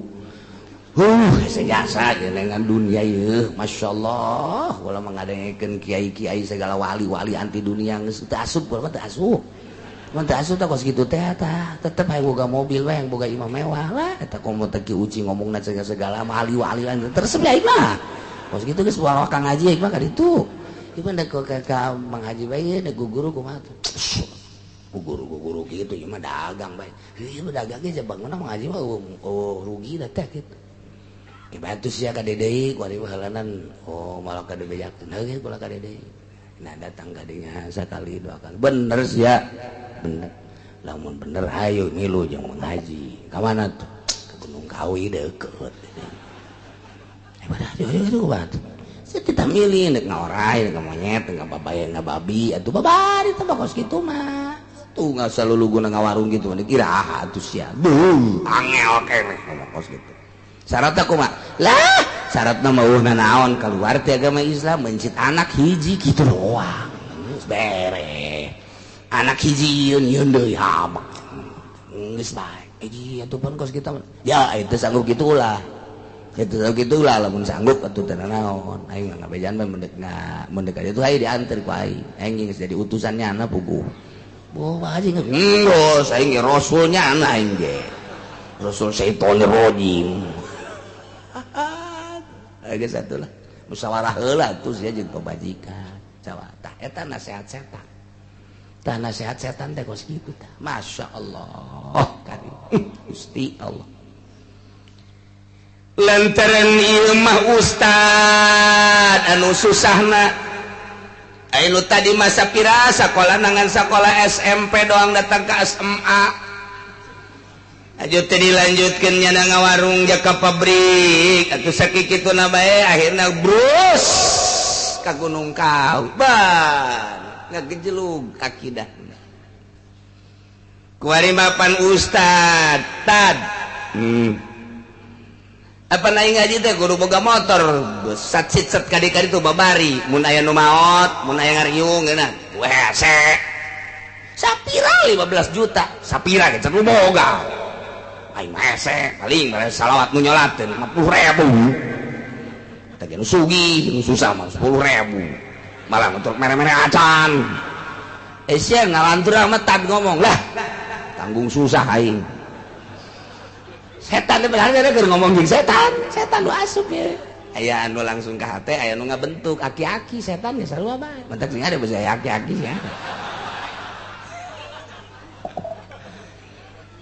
Sejasa dengan dunia ieu Masya Allah kula mengadengekeun kiai-kiai segala wali-wali anti dunia geus teu asup kula mah teu asup. Mun teu asup tah kos kitu teh tah tetep hayang boga mobil we hayang boga imah mewah lah eta komo teh Ki Uci ngomongna segala wali-wali teresep ya aing mah. Kos kitu geus bawa Kang Haji aing mah ka ditu. Ieu mah ka Mang Haji bae deuk guru kumaha tuh. Guru-guru kitu ieu mah dagang bae. Ieu mah dagang ge bangunna Mang Haji mah oh rugi da teh kitu. Bantu sia ka deui kuari halanan oh malah ka dibejakeun heuh kula ka deui. Nah datang ka dinya sakali dua kali bener sia bener lamun bener hayu ngilu jeung Mang Haji ka mana tuh ka Gunung Kawi deukeut. Eh pada ayo bantu sia kita milih deuk ngaorai deuk monyet deuk ngababaye ngababi atuh babari teh kos kitu mah tuh ngasa luluguna ngawarung kitu mah dikira atuh sia beuh angel keneh ngomong kos kitu. Syaratna kumaha? Lah, syaratna mah eueuh naon keluar ti agama Islam mencit anak hiji kitu doang. Geus beres. Anak hiji yeun yeun deui hamak. Geus bae. Hiji atuh pun kos kita. Ya itu sanggup kitu ulah. Itu sanggup kitu ulah lamun sanggup atuh teu naon. Aing mah ngabejaan mah mendek mendek aja tuh aing dianter ku aing. Aing geus jadi utusannya na puguh. Boh haji geus aing ge rasulnya na aing ge. Rasul syaitonir rajim. Geus atuh lah musyawarah heula atuh sia jeung pamajikan sawa tah eta nasihat setan tah nasihat setan teh kos kitu tah masyaallah karim Gusti Allah lantaran ieu mah ustad anu susahna anu tadi masa pira sakola nangan sakola SMP doang datang ke SMA aju teh dilanjutkeun nya ngawarung jaka pabrik atuh sakituna bae akhirna brus ka Gunung Kawi ban ngagejelug akidahna kuari mapan ustad tad apa naik ngaji teh kudu boga motor sat sit sat kadi-kadi tuh babari mun aya nu maot mun aya ngariung geuna wese sapira 15 juta sapira ge can boga Aing mah hese paling mere salawat nu nyolat teh 50.000. Teh nu sugih nu susah mah 10.000. Malah untuk mere-mere acan. Sia ngalantur amat tad ngomong lah. Tanggung susah aing. Setan teh benar keur ngomong jeung setan, setan nu asup ye. Aya anu langsung ka hate, aya nu ngabentuk aki-aki setan ge sarua bae. Mentak sing ada basa aki-aki sia.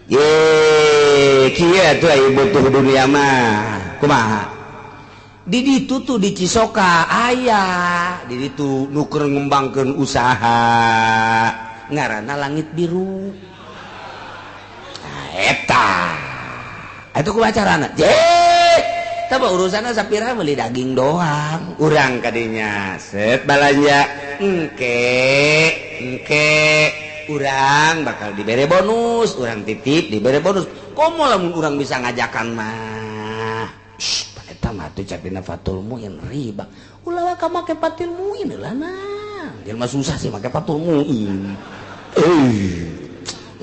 Ye, kieu atuh aya butuh dunia mah. Kumaha? Di ditu tuh di Cisoka aya, di ditu nu keur ngembangkeun usaha ngaranna Langit Biru. Nah, eta. Itu kumaha carana? Je, tah urusanna sapira meuli daging doang. Urang kadinya set balanja engke engke urang bakal dibere bonus, urang titip dibere bonus. Komo lamun urang bisa ngajakan mah. Shh, eta mah tuh capina Fatul Muin riba. Ulah ka make Fatul Muin lah nah. Jelema susah sih make Fatul Muin.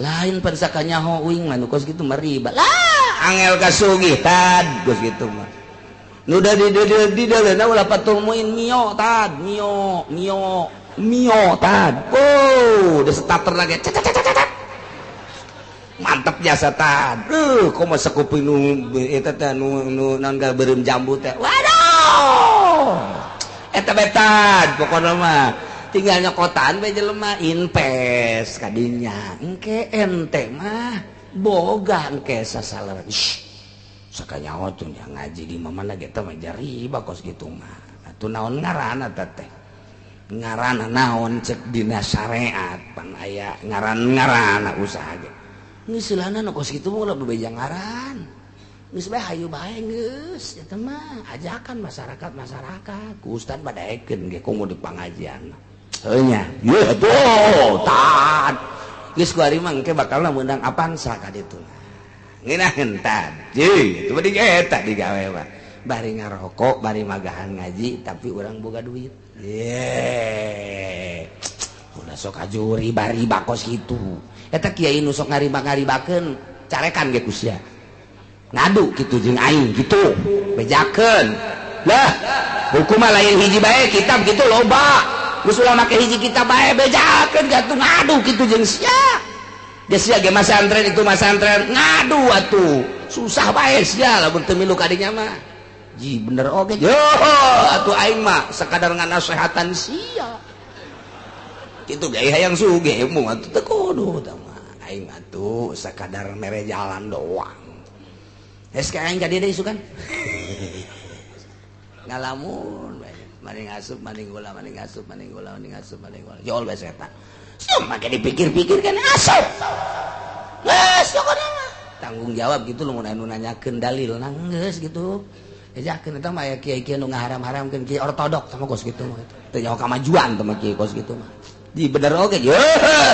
Lain pan sakanyaho uing mah nu kos kitu mah riba. Lah, angel kasugih tad kos kitu mah. Nu da di di ulah Fatul Muin mio tad, mio, mio. Mio tad. Oh, udah starter lagi. Cet cet cet. Mantep jasa tad. Komo sakuping nu eta teh nu naon beureum jambu teh. Waduh. Eta bae tad pokona mah. Tinggal nyokotan bae jelema invest kadinya. Engke ente mah boga engke sasaler. Sakanyaho tuh ngaji di mana ge teh mah riba kos kitu mah. Atuh naon ngaranna teh? Ngaran naon cek dina syariat pan aya ngaran-ngaran usaha ge geus silana nu kos kitu mah ulah bebeja ngaran geus bae hayu bae geus eta mah ajakan masyarakat-masyarakat ku ustad badaekeun ge komo di pangajian heuh nya ye atuh tad geus ku ari mah engke bakalna meunang Avanza ka ditu ngeunaheun tad ye itu mah eta digawe mah bari ngarokok bari magahan ngaji tapi urang boga duit. Ye. Ulah sok aju riba-riba kos kitu. Eta kiai nu sok ngariba-ngaribakeun carekan ge ku sia. Ngadu kitu jeung aing kitu, bejakeun. Lah, hukum mah lain hiji bae kitab kitu loba. Geus ulah make hiji kitab bae bejakeun gatuh ngadu kitu jeung sia. Geus sia ge masantren itu masantren ngadu atuh. Susah bae sia lamun teu milu ka dinya mah. Ji bener oge. Yo atuh aing mah sekadar nganasehatan sia. Kitu ge hayang sugih mung atuh teu kudu tah mah. Aing atuh sekadar mere jalan doang. Geus ka aing ka dieu deui isukan. Ngalamun bae. Maning asup maning gula maning asup maning gula maning asup maning gula. Jol bae setan. Sia make dipikir-pikir kan asup. Geus pokona mah. Tanggung jawab gitu lamun anu nanyakeun dalil geus gitu. Ejakeun eta mah aya kiai-kiai nu ngaharam-haramkeun kiai ortodok sama kos kitu mah teu nyaho kamajuan teh mah kiai kos kitu mah. Di bener oge ye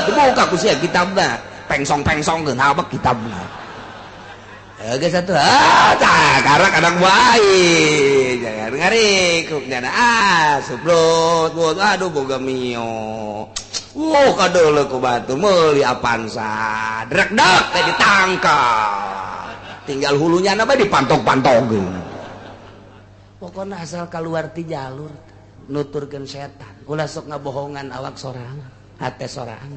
dibuka ku sia kitabna pengsong-pengsongkeun habek kitabna. Geus atuh ah tah karak anak bae jangan ngarikuk nyana ah suplot aduh boga mio. Wuh kadeuleu ku batu meuli Avanza drekdek teh ditangkap. Tinggal hulunya na bae dipantok-pantogkeun. Pokoknya asal keluar ti jalur nuturkeun setan ulah sok ngabohongan awak sorangan hate sorangan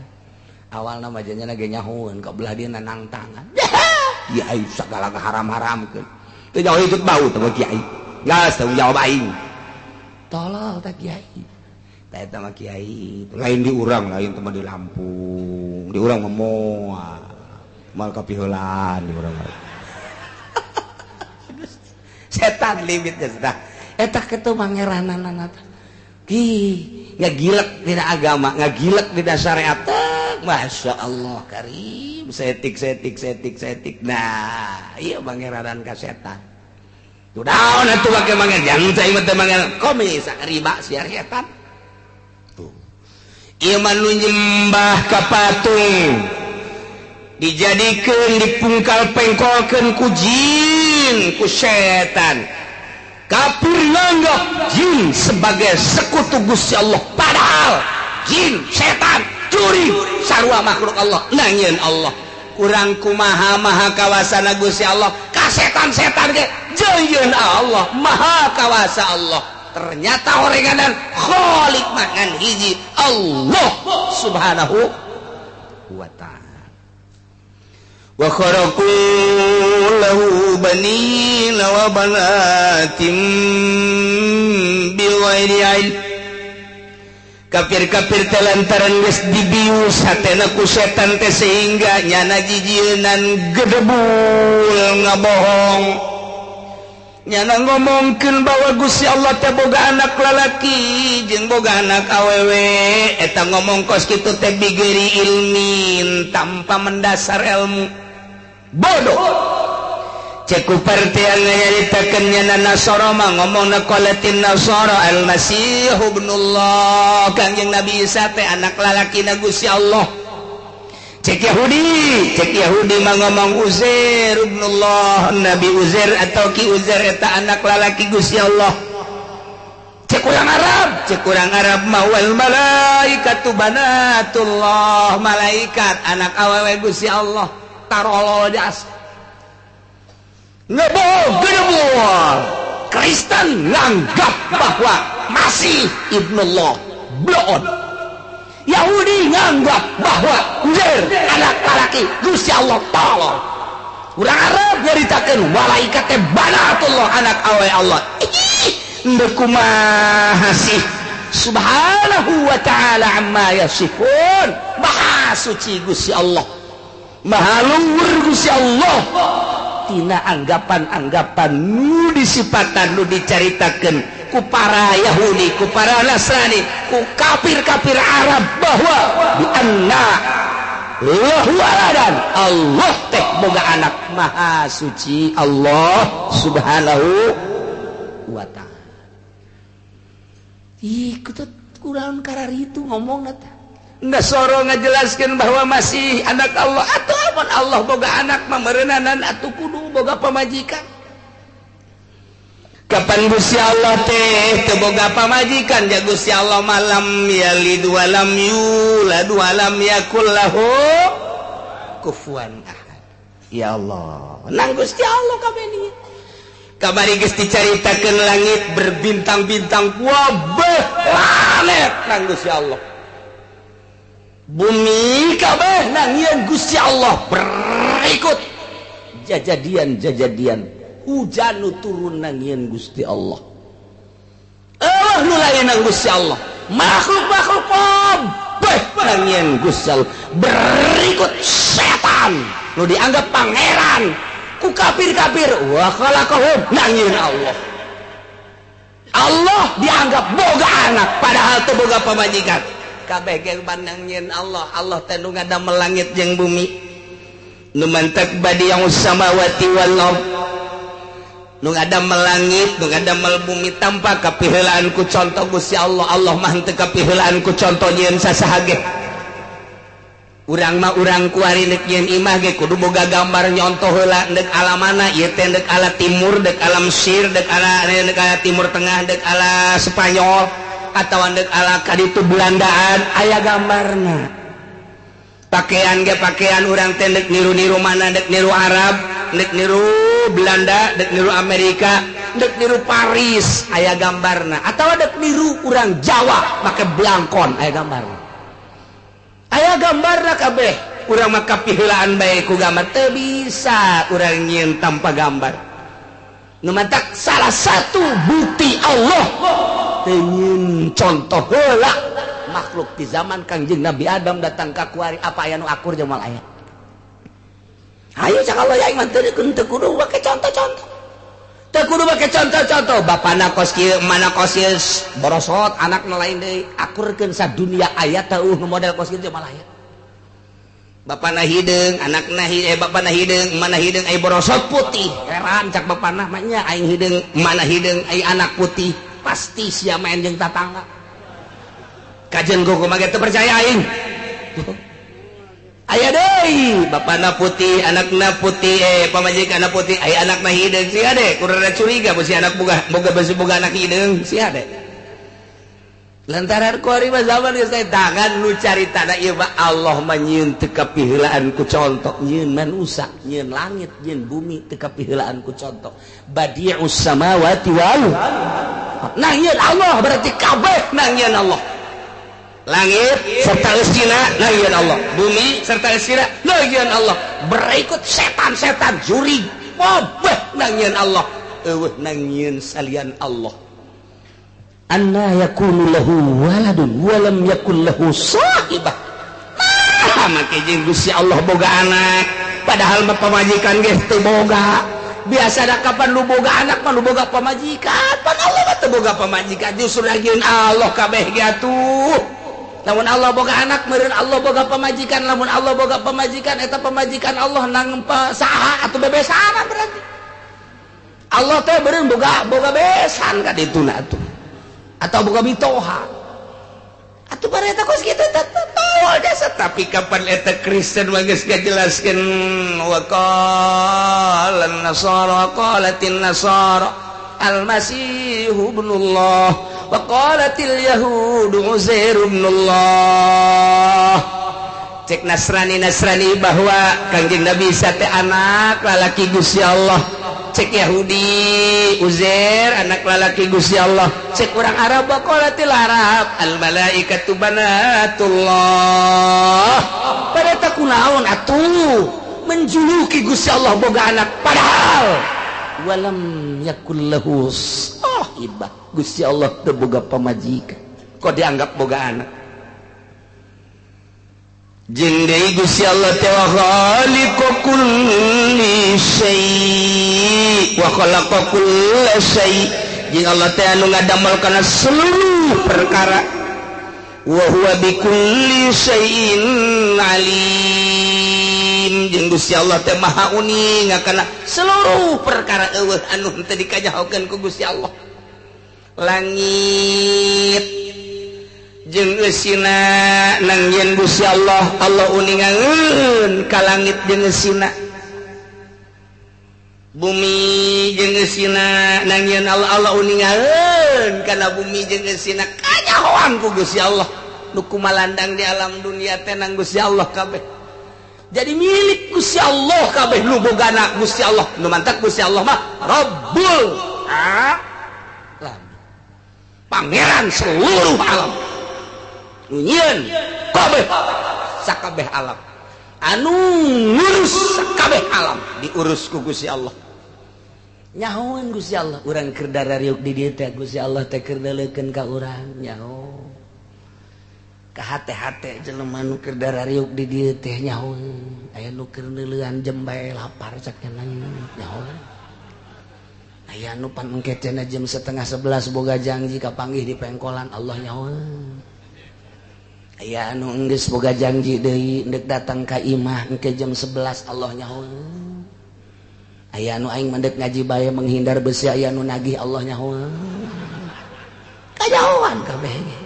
awalna mah janyana ge nyahoeun ka belah dieuna nangtangan kiai sagala haram-haramkeun teu jauh ikut bau teh kiai geus tanggung jawab aing tolol teh kiai teh eta mah kiai lain di urang lain teh mah di Lampung di urang mah moal moal kapiheulaan di urang mah. Setan limitnya sudah eta kitu mangeranana teh ki ngagilek dina agama ngagilek dina syariat Masya Allah karim setik setik setik setik nah iya mangeranan ka setan tuh daun atuh make manger jangan cai mah teh manger komis riba sia setan tuh ieu mah nu nyembah ka patung dijadikeun dipungkal pengkolkeun ku jin ku setan. Kafir nganggap jin sebagai sekutu Gusti Allah padahal jin setan curi sarua makhluk Allah nangieun Allah Urang kumaha maha kawasana Gusti Allah ka setan-setan ge jeuyeun Allah maha kawasa Allah. Ternyata horenganan khalik mah ngan hiji Allah subhanahu wa ta'ala. Wa kharaqu lahu banina wa banatin bighairi ilm. Kafir-kafir teh lantaran geus dibius hatena ku setan teh sehingga nyana jijieunan gedebul ngabohong. Nyana ngomongkeun bahwa Gusti Allah teh boga anak lalaki jeung boga anak awewe. Eta ngomong kos kitu teh bigeri ilmin tanpa mendasar ilmu. Bodoh. Cek ku partian nyaritakeun nyana Nasara mah ngomongna qalatin Nasara al-Masih ibnullah, Kangjeng Nabi Isa teh anak lalakina Gusti Allah. Cek Yahudi mah ngomong Uzair ibnullah, Nabi Uzair atau Ki Uzair eta anak lalaki Gusti Allah. Cek urang Arab mah wal malaikatu banatullah, malaikat anak awewe Gusti Allah. Tarolol jas. Ngebohong gedebul. Kristen nganggap bahwa Masih ibnullah, bloon. Yahudi nganggap bahwa Uzair anak lalaki Gusti Allah tolol. Urang Arab nyaritakeun malaikat teh banatullah anak awe Allah. Ih, ndeu kumaha sih? Subhanahu wa ta'ala amma yasifun. Maha suci Gusti Allah. Maha luhur Gusti Allah. Tina anggapan-anggapan nu disipatan nu dicaritakeun ku para Yahudi, ku para Nasrani, ku kafir-kafir Arab bahwa bi anna lahu waladan, Allah teh boga anak. Maha suci Allah subhanahu wa ta'ala. Ih, kutut kurang kararitu ngomongna teh. Nasoro ngajelaskeun bahwa masih anak Allah atau amun Allah boga anak mah meureunana atuh kudu boga pamajikan. Kapan Gusti Allah teh teu boga pamajikan ja Gusti Allah malam yalid walam yulad walam yakul lahu kufuwan ahad. Ya Allah, nang Gusti Allah kabeh ieu. Kamari geus dicaritakeun langit berbintang-bintang wabeh planet nang Gusti Allah. Bumi kabeh nangieun Gusti Allah berikut jajadian-jajadian hujan nu turun nangieun Gusti Allah. Allah nu lain nang Gusti Allah, makhluk-makhluk kabeh nangieun Gusti Allah. Berikut setan nu dianggap pangeran ku kafir-kafir wa khalaqahum nangieun Allah. Allah dianggap boga anak padahal teu boga pamajikan. Kabeh ge nangieun Allah. Allah teh nu ngadamel langit jeung bumi, nu mantak badi'us samawati wal ard, nu ngadamel langit, nu ngadamel bumi tanpa kapiheulaan ku contoh Gusti Allah. Allah mah henteu kapiheulaan ku contoh nyieun sasaha ge. Urang mah urang kuari neuk nyieun imah ge kudu boga gambar nyontoh heula neuk ala mana ieu teh, neuk ala timur, deuk ala Mesir, deuk ala Timur Tengah, deuk ala Spanyol atau andek ala kaditu Belandaan, aya gambarna. Pakaian ge pakaian urang teh deuk niru-niru mana, deuk niru Arab, deuk niru Belanda, deuk niru Amerika, deuk niru Paris, aya gambarna. Atau deuk niru urang Jawa make blangkon, aya gambarna. Aya gambarna kabeh. Urang mah kapiheulaan bae ku gambar, teu bisa urang nyieun tanpa gambar. Nu matak salah satu bukti Allah teu contoh heula makhluk di zaman Kangjeng Nabi Adam datang ka kuari apa aya nu akur jeung moal aya. Hayu cak Allah ya iman teu kudu make contoh-contoh. Teu kudu make contoh-contoh. Bapana kos kieu, mana kos ieu borosot, anakna lain deui. Akurkeun sadunia aya teu model kos kieu moal aya. Bapana hideung, anakna bapana hideung, mana hideung ai borosot putih. Heran cak bapana mah nya aing hideung, mana hideung ai anak putih. Pasti sia main jeung tatangga. Kajen kumaha ge teu percaya aing. Aya deui, bapana putih, anakna putih, pamajikanna putih, ai anakna hideung sia de, kurang curiga beusi anak boga boga beusi boga anak hideung sia de. Lantaran kuari mah zaman geus tangan nu caritana ieu mah Allah mah nyieun teu kapiheulaan ku contoh, nyieun manusa, nyieun langit, nyieun bumi teu kapiheulaan ku contoh. Badi'us samawati wal nah nyieun Allah berarti kabeh nang nyieun Allah. Langit serta eusina nang nyieun Allah, bumi serta eusina nang nyieun Allah. Berikut setan-setan jurig kabeh nang nyieun Allah. Eueuh nang nyieun salian Allah. Anna yakunu lahu waladun walam yakul lahu sahibah. Nah, make jeung Gusti Allah boga anak, padahal mah pamajikan geus teu boga. Biasa da kapan lu boga anak mah lu boga pamajikan, pan Allah mah teu boga pamajikan, justru lagieun Allah kabeh ge atuh. Lamun Allah boga anak meureun Allah boga pamajikan, lamun Allah boga pamajikan eta pamajikan Allah nang saha atuh bebesana berarti. Allah teh meureun boga besan ka dituna atuh. Atau boga mitoha atuh bareta kos kitu tol jasa. Tapi kapan eta Kristen mah geus ngajelaskeun wa qala an-nasara qalatin nasara al-masih ibnullah wa qalatil yahud uzair ibnullah. Cek Nasrani Nasrani bahwa Kangjeng Nabi Isa teh anak lalaki Gusti Allah. Cek Yahudi Uzair anak lalaki Gusti Allah. Cek orang Arab qalatil Arab al malaikatu banatullah. Pada takunaon atuh menjuluki Gusti Allah boga anak padahal walam yakul lahu sahibah. Gusti Allah teu boga pamajikan kok dianggap boga anak. Jeung deui Gusti Allah teh wa khaliqu kulli syai' wa khalaqa kulla syai'. Jeung Allah teh anu ngadamel kana seluruh perkara. Wa huwa bikulli syai'in alim. Jeung Gusti Allah teh maha uning kana seluruh perkara eueuh anu henteu dikanyahokeun ku Gusti Allah. Langit jeung eusina nang yen Gusti Allah, Allah uningangeun ka langit jeung eusina. Bumi jeung eusina nang yen Allah, Allah uningangeun kana bumi jeung eusina. Kanyahoan ku Gusti Allah nu kumalandang di alam dunia teh nang Gusti Allah kabeh. Jadi milik Gusti Allah kabeh nu bogana Gusti Allah, nu mantak Gusti Allah mah Rabbul alam, pangeran seluruh alam. Nyieun kabeh sakabeh alam, anu ngurus sakabeh alam diurus ku Gusti Allah. Nyahoan Gusti Allah urang keur darariuk di dieu teh Gusti Allah teh keur deuleukeun ka urang nyaho. Ka hate-hate jelema nu keur darariuk di dieu teh nyaho. Aya nu keur neuleuan jembae lapar cak nyaho. Aya nu pan engke cenah jam 10:30 boga janji kapanggih di pengkolan Allah nyaho. Aya anu enggeus boga janji deui ndek datang ka imah engke jam 11 Allah nyaho. Aya anu aing mendek ngaji bae menghindar besi aya anu nagih Allah nyaho. Kanyahoan kabeh ge.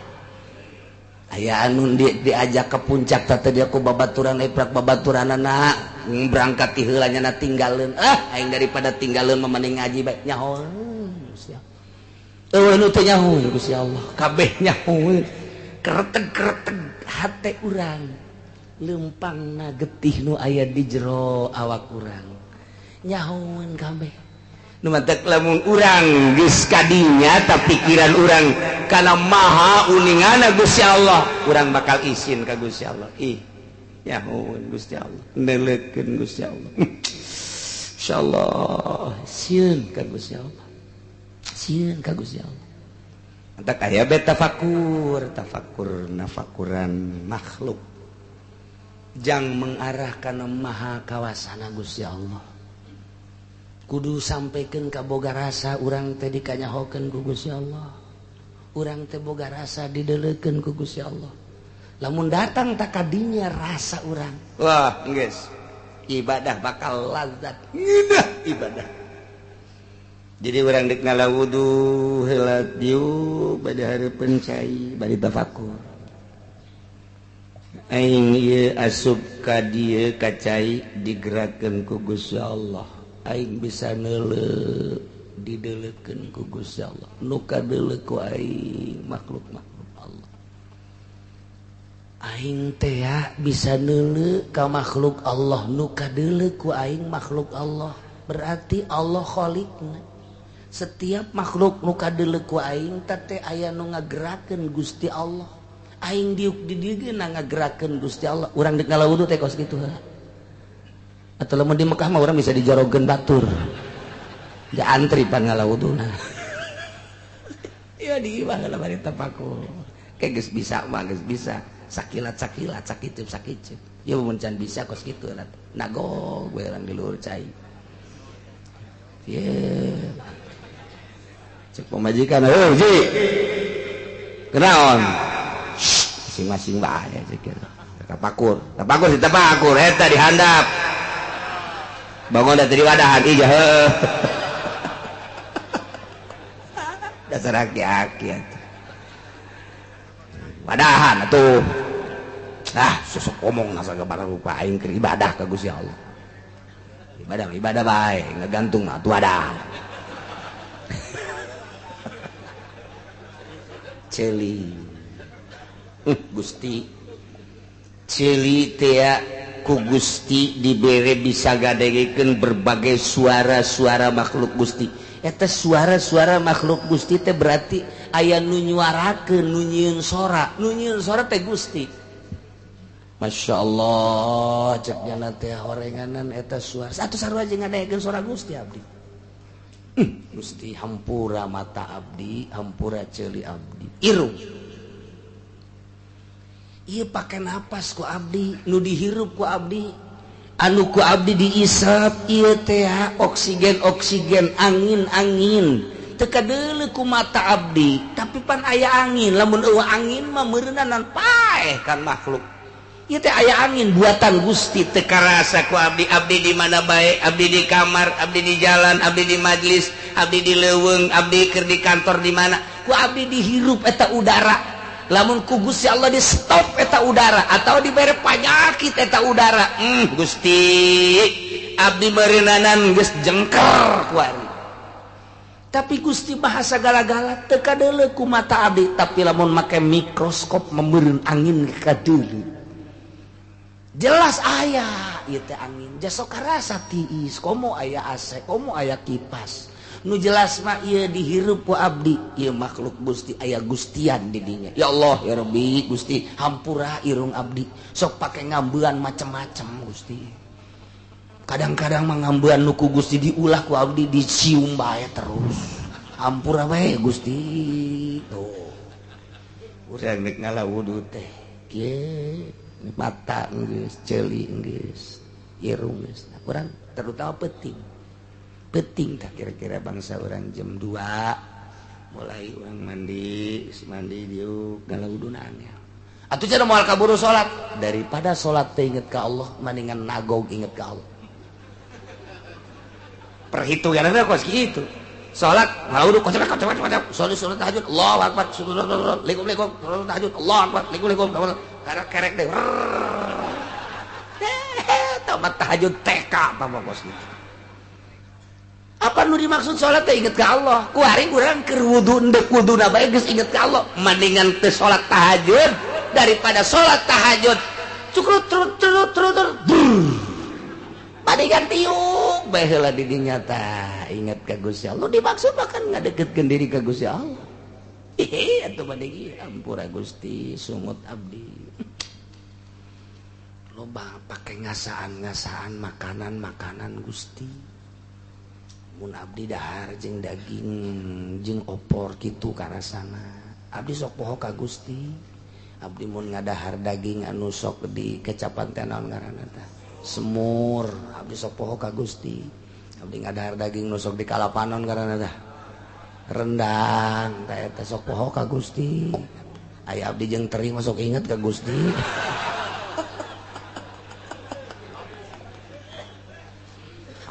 Aya anu diajak ke puncak teh dia ku babaturan eprak babaturanana berangkat ti heula nya tinggalkeun. Ah aing daripada tinggalkeun mah mending ngaji bae nyaho. Eueuh nu teu nyaho Gusti Allah kabeh nyaho. Kereteg-kereteg hate urang lempangna getih nu aya di jero awak urang nyahoan kabeh. Nu mantak lamun urang geus kadinya ta pikiran urang kana maha uningana Gusti Allah, urang bakal isin ka Gusti Allah. Ih nyahoan Gusti Allah, neuleukeun Gusti Allah. Insyaallah sieun ka Gusti Allah, sieun ka Gusti Allah. Antak aya be tafakur, tafakur nafakuran makhluk jang mengarah kana maha kawasana Gusti Allah. Kudu sampaikan ka boga rasa urang teh dikanyahokeun ku Gusti Allah. Urang teh boga rasa dideulekeun ku Gusti Allah. Lamun datang tak kadinya rasa urang, wah geus ibadah bakal lazat, ngeunah ibadah. Jadi orang dek ngala wudu heula dieu bade hareupeun cai bari tafakur. Aing ieu asup ka dieu ka cai digerakkeun ku Gusti Allah. Aing bisa neuleuh dideulekeun ku Gusti Allah. Nu kadeuleuh ku aing makhluk-makhluk Allah. Aing teh bisa neuleu ka makhluk Allah nu kadeuleu ku aing makhluk Allah berarti Allah khaliqna. Setiap makhluk nu kadeuleu ku aing teh aya nu ngagerakeun Gusti Allah. Aing diuk di dieu ge ngagerakeun Gusti Allah. Urang deuk ngala wudu teh kos kitu heula. Atau lamun di Mekah mah urang bisa dijorogeun batur. Ja antri pan ngala wuduna. Ya di imah heula bari tapakur. Kayak geus bisa mah geus bisa. Sakilat-sakilat, sakicup-sakicup. Ya mun can bisa kos kitu lah. Nagog we urang di luhur cai. Ye. Cek pamajikan, "Heuh, Ji. Kenaon?" Masing-masing bae cek kitu. Tapakur, tapakur si tapakur eta di handap. Bangun da teu diwadahan ih heuh. Dasar aki-aki atuh. Wadahan atuh. Ah, sosok ngomong nasa barang rupa aing keur ibadah ka Gusti Allah. Ibadah ibadah bae, ngagantung mah atuh wadah. Celi. Gusti. Celi teh ku Gusti dibere bisa gadegekeun berbagai suara-suara makhluk Gusti. Eta suara-suara makhluk Gusti teh berarti aya nu nyuarakeun, nu nyieun sora, nu nyieun sora teh Gusti. Masya Allah, cek jana teh horenganan eta suara. Satu sarua jeung ngadegekeun suara Gusti abdi. Gusti hampura mata abdi, hampura ceuli abdi. Irung. Ieu pake napas ku abdi, nu dihirup ku abdi. Anu ku abdi diisap ieu teh oksigen-oksigen, angin-angin. Teu kadeuleu ku mata abdi, tapi pan aya angin. Lamun eueuh angin mah meureunanan paeh kan makhluk. Ieu teh aya angin buatan Gusti teu karasa ku abdi. Abdi di mana bae, abdi di kamar, abdi di jalan, abdi di majlis, abdi di leuweung, abdi keur di kantor di mana. Ku abdi dihirup eta udara. Lamun ku Gusti Allah di stop eta udara atau dibere panyakit eta udara. Gusti, abdi meureunnanan geus jengker ku ari. Tapi Gusti bahasa gala-gala teu kadeuleu ku mata abdi, tapi lamun make mikroskop meureun angin kadeuleu. Jelas aya ieu teh angin, jasok karasa tiis, komo aya AC, komo aya kipas. Nu jelas mah ieu dihirup ku abdi, ieu makhluk Gusti aya gustian di dinya. Ya Allah ya Rabbi Gusti, hampura irung abdi. Sok pake ngambean macem-macem Gusti. Kadang-kadang mah ngambean nu ku Gusti diulah ku abdi dicium bae terus. Hampura we Gusti. Tuh. Urang rek ngala wudu teh. Kieu mata geus, ceuli geus, irung geus. Urang terutama peuting. Penting tak kira-kira bangsa orang jam 2 mulai orang mandi, mandi diuk ngala wuduna angel. Atuh cenah moal kaburu salat, daripada salat teh inget ka Allah mendingan nagog inget ka Allah. Perhitunganna kos kitu. Salat ngala wudu kocok kocok kocok, salat salat tahajud Allahu akbar, likum likum, salat tahajud Allahu akbar, likum likum, karek kerek deh. Tamat tahajud TK apa kos kitu. Apa nu dimaksud salat teh inget ka Allah? Ku hari urang keur wudu endek wuduna bae geus inget ka Allah. Mendingan teu salat tahajud daripada salat tahajud cukrut trut trut trut trut. Mendingan tiuk bae heula di dinya tah inget ka Gusti Allah. Dimaksud bahkan ngadeukeutkeun diri ka Gusti Allah. Ih atuh mending ampura Gusti sungut abdi. Loba pake ngasaan-ngasaan makanan-makanan Gusti. Mun abdi dahar jeung daging jeung opor kitu karasana. Abdi sok poho ka Gusti. Abdi mun ngadahar daging anu sok di kecapan teh naon ngaranna tah? Semur. Abdi sok poho ka Gusti. Abdi ngadahar daging nu sok di kalapanon ngaranna tah? Rendang. Tah eta sok poho ka Gusti. Aya abdi jeung teri mah sok inget ka Gusti.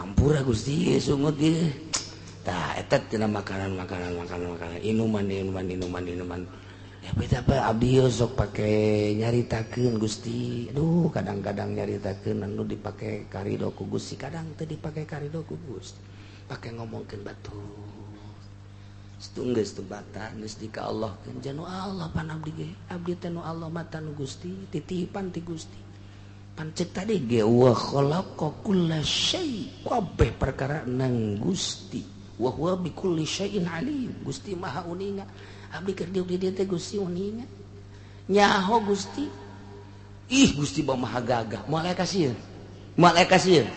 Hampura Gusti sungut ieu. Tah eta tina makanan makanan makanan makanan inuman inuman inuman inuman. Ya beda apa abdi sok pake nyaritakeun Gusti. Aduh kadang-kadang nyaritakeun anu dipake karido ku Gusti, kadang teu dipake karido ku Gusti. Pake ngomongkeun batur. Geus teu bata geus di ka Allah keun janu Allah pan abdi ge abdi teh nu Allah mata nu Gusti titipan ti Gusti pan cek tadi ge wa khalaqa kulla syai kabeh perkara nang Gusti wa huwa bi kulli syai'in alim Gusti maha uninga abdi keur diuk di dieu teh Gusti uninga nyaho Gusti ih Gusti maha gagah moal aya kasieun moal aya kasieun.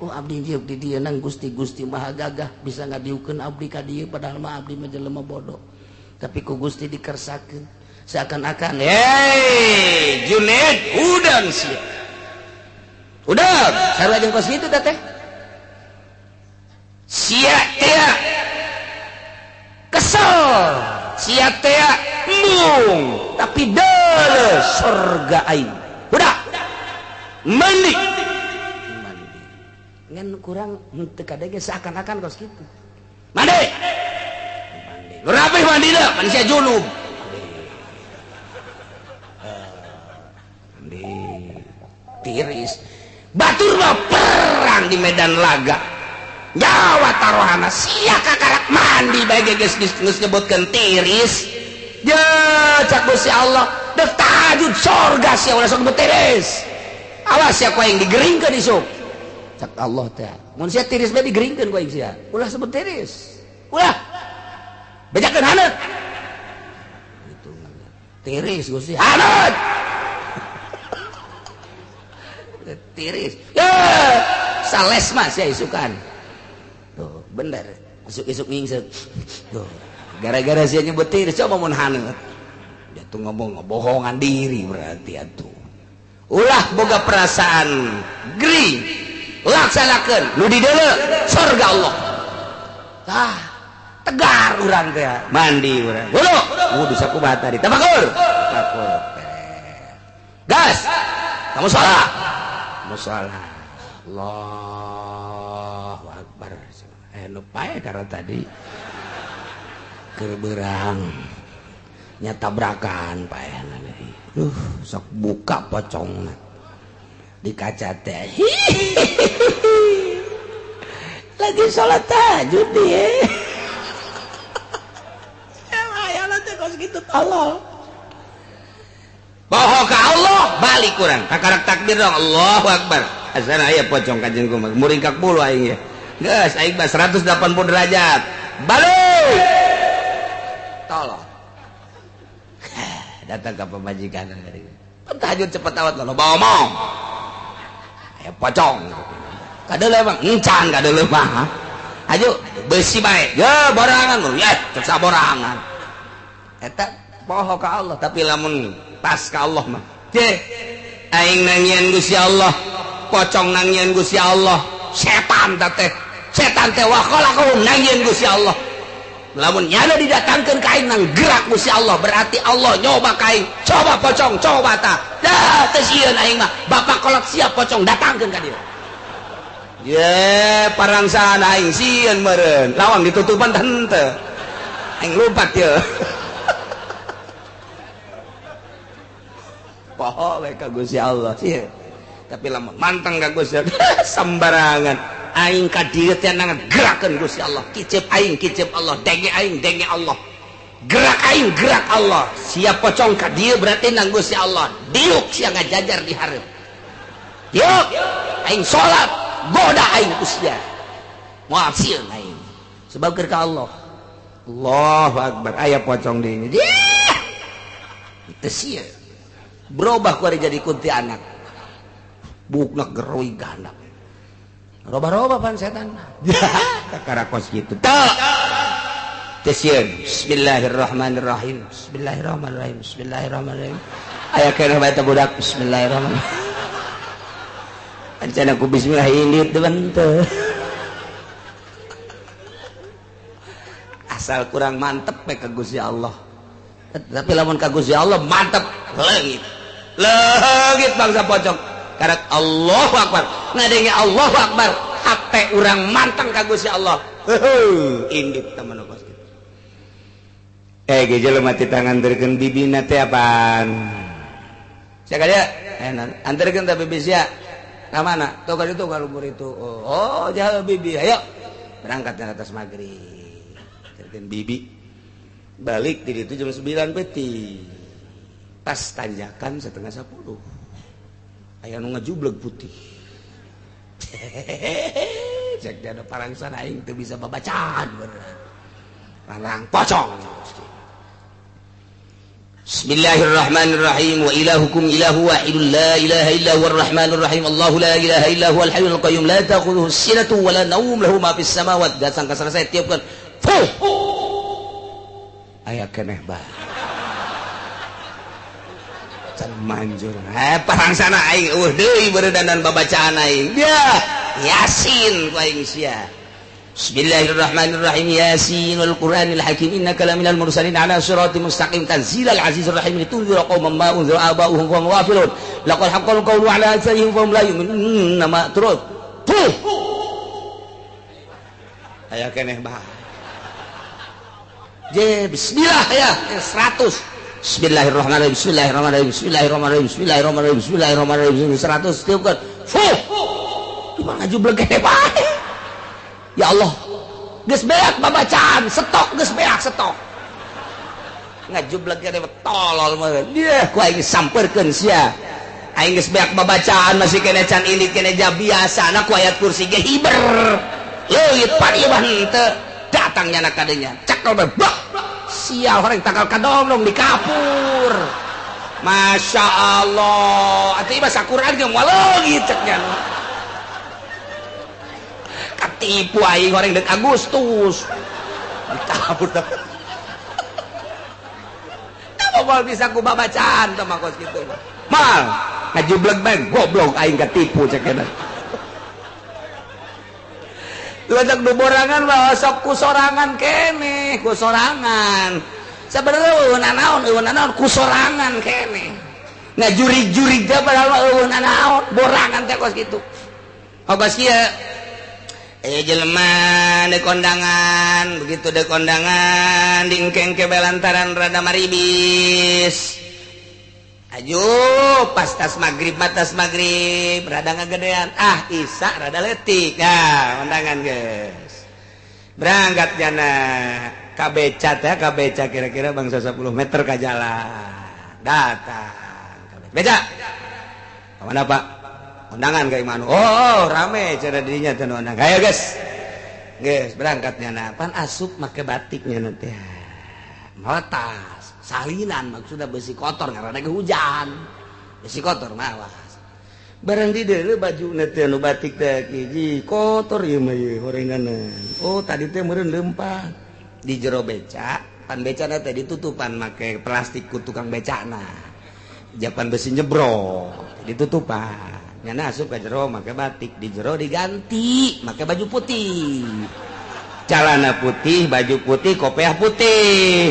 Oh abdi diuk di dieu nang Gusti Gusti maha gagah bisa ngadiukeun abdi ka dieu padahal mah abdi mah jelema bodoh tapi ku Gusti dikersakeun seakan-akan hey Junaid udang sia udang sarua jeung kos kitu teh sia teh kesel sia teh embung tapi deuleu surga aing udah mandi ngan kurang henteu kadege seakan-akan kos kitu mandi mandi rapih mandi da pan sia junub mandi tiris batur mah perang di medan laga nyawa taruhana sia kakarak mandi bae geus geus nyebutkeun tiris ya cak Gusti Allah dek tahajud sorga sia ulah sok nyebut tiris awas sia ku aing digeringkeun isuk cak Allah teh mun sia tiris bae digeringkeun ku aing sia ulah sebut tiris ulah bejakeun haneut gitu tiris Gusti haneut tiris ya sales mah sia isukan tuh bener isuk-isuk ngingsek tuh gara-gara sia nyebut tiris coba mun haneut dia tuh ngomong ngebohongan diri berarti atuh ulah boga perasaan gering laksanakeun nu di deuleu surga Allah tah tegar urang teh mandi urang wudu wudu sakumaha tadi tafakur tafakur gas kamu salat musala Allahu akbar nu pae karena tadi keur beurang nya tabrakan paehna deui sok buka pocongna di kaca teh lagi sholat tahajud dia emang teh kos gitu tolol bohong ka Allah balik kurang kakarak takbir dong Allahu akbar asana aya pocong kajen kumaha muringkak bulu aing ya geus aing mah 180 derajat balik tolol datang ka pamajikan tahajud cepet awat lo bawa omong aya pocong kadeuleu mah encan kadeuleu mah aju beusi bae ye borangan ya cek saborangan eta poho ka Allah tapi lamun pas ka Allah mah teh aing nangieun Gusti Allah pocong nangieun Gusti Allah setan teh setan teh wa khalaqahum nangieun Gusti Allah lamun nyana didatangkeun ka aing nang gerak Gusti Allah berarti Allah nyoba ka aing coba pocong coba tah dah teu sieun aing mah bapak kolot siap pocong datangkeun ka dieu ye parangsaan aing sieun meureun lawang ditutupan tah henteu aing lompat ye poho we ka Gusti Allah sieun tapi lamun manteng ka Gusti Allah sembarangan aing ka dieu teh nang gerakeun Gusti Allah kicep aing kicep Allah denge aing denge Allah gerak aing gerak Allah siap pocong ka dieu berarti nang Gusti Allah diuk sia ngajajar di hareup diuk aing salat goda aing ku sia moal sieun aing sebab keur ka Allah Allahu akbar aya pocong di ini teu sieun berubah ku ari jadi kuntilanak bukna geroi gandap roba-roba pan setan kakara kos kitu teu teu sieun bismillahirrahmanirrahim bismillahirrahmanirrahim bismillahirrahmanirrahim aya keneh bae teh budak bismillahirrahmanirrahim ancana ku bismillah indit teu henteu asal kurang mantep we ka Gusti Allah tapi lamun ka Gusti Allah mantep leungit leungit bangsa pocong karak Allahu akbar ngadenge Allahu akbar hate urang manteng ka Gusti Allah heuh indit temen kos kitu ge jelema ti tanganterkeun bibina teh apaan sia ka dieu anterkeun teh bibi sia ka mana tuh ka ditu ka luhur itu oh jauh bibi ayo berangkat ke atas maghrib anterkeun bibi Balik di itu jam 9 peti. Pas tanjakan 9:30. Aya nu ngejubleg putih. Cek dia ada parangsan aing teu bisa babacaan beneran. Parang pocong. Bismillahirrahmanirrahim wa ilahukum ilahu wahidun la ilaha illa huwar rahmanir rahim Allahu la ilaha illa huwal hayyul qayyum la ta'khudhuhu sinatun wa la nawm lahu ma fis samawati. Datang ka selesai tiupkeun. Fuh. Aya keneh bae. Can manjur. Parangsana aing eueuh deui beuredanan babacaan aing. Dia Yasin ku aing sia. Bismillahirrahmanirrahim Yasin wal Qur'anil Hakim innaka laminal mursalin ala siratim mustaqim tanzilal azizir rahim litunzira qauman ma unzira aba'uhum wa hum ghafilun laqad haqqal qawlu ala aktsarihim fa hum la yu'minun nama terus tuh aya keneh bae je bismillah ya 100 bismillahirrahmanirrahim bismillahirrahmanirrahim bismillahirrahmanirrahim bismillahirrahmanirrahim bismillahirrahmanirrahim 100 tiupkeun fuh cuma ngajublek keneh bae. Ya Allah, geus beak babacaan, stok geus beak stok. Ngajublek keneh tolol mah. Dia ku aing samperkeun sia. Aing geus beak babacaan masih keneh can indit keneh ja biasana ku ayat kursi ge hiber. Leuit pan ieu mah henteu. Datang nyana kadenya. Cekel bae. Sial horeng tanggal kadongdong di kapur. Masya Allah. Atuh ieu mah sakuran ge moal leungit cek nya. Ketipu aing goreng dek Agustus dikabur teh moal bisa ku babacaan teh mah kos kitu mal ngajublek bae goblok aing ketipu cek eta lantak nu borangan mah sok ku sorangan keneh ku sorangan sabenerna eueuh nanaon ku sorangan keneh ngajurig-jurig teh padahal mah eueuh nanaon borangan teh kos kitu kos kieu. Jelema de kondangan begitu de kondangan diengkeng-ke belantaran rada maribis aju pas tas magrib matas magrib rada ngagedean ah isa rada leutik nah kondangan geus berangkat jana ka beca teh ka beca kira-kira bangsa 10 meter ka jalan datang ka beca ka mana Pak undangan kayak manu oh rame cara dirinya teh undangan ayo guys guys berangkatnya nah pan asup make batiknya nanti mawa tas salinan maksudnya besi kotor karena lagi hujan besi kotor mawa barang di deuleu baju teh nu batik teh hiji kotor ieu mah ieu horenganan oh tadi teh meureun leumpang di jero beca pan becana teh ditutupan make plastik ku tukang becana japan besi nyebrok ditutupan nyana asup ke jero make batik di jero diganti make baju putih celana putih baju putih kopiah putih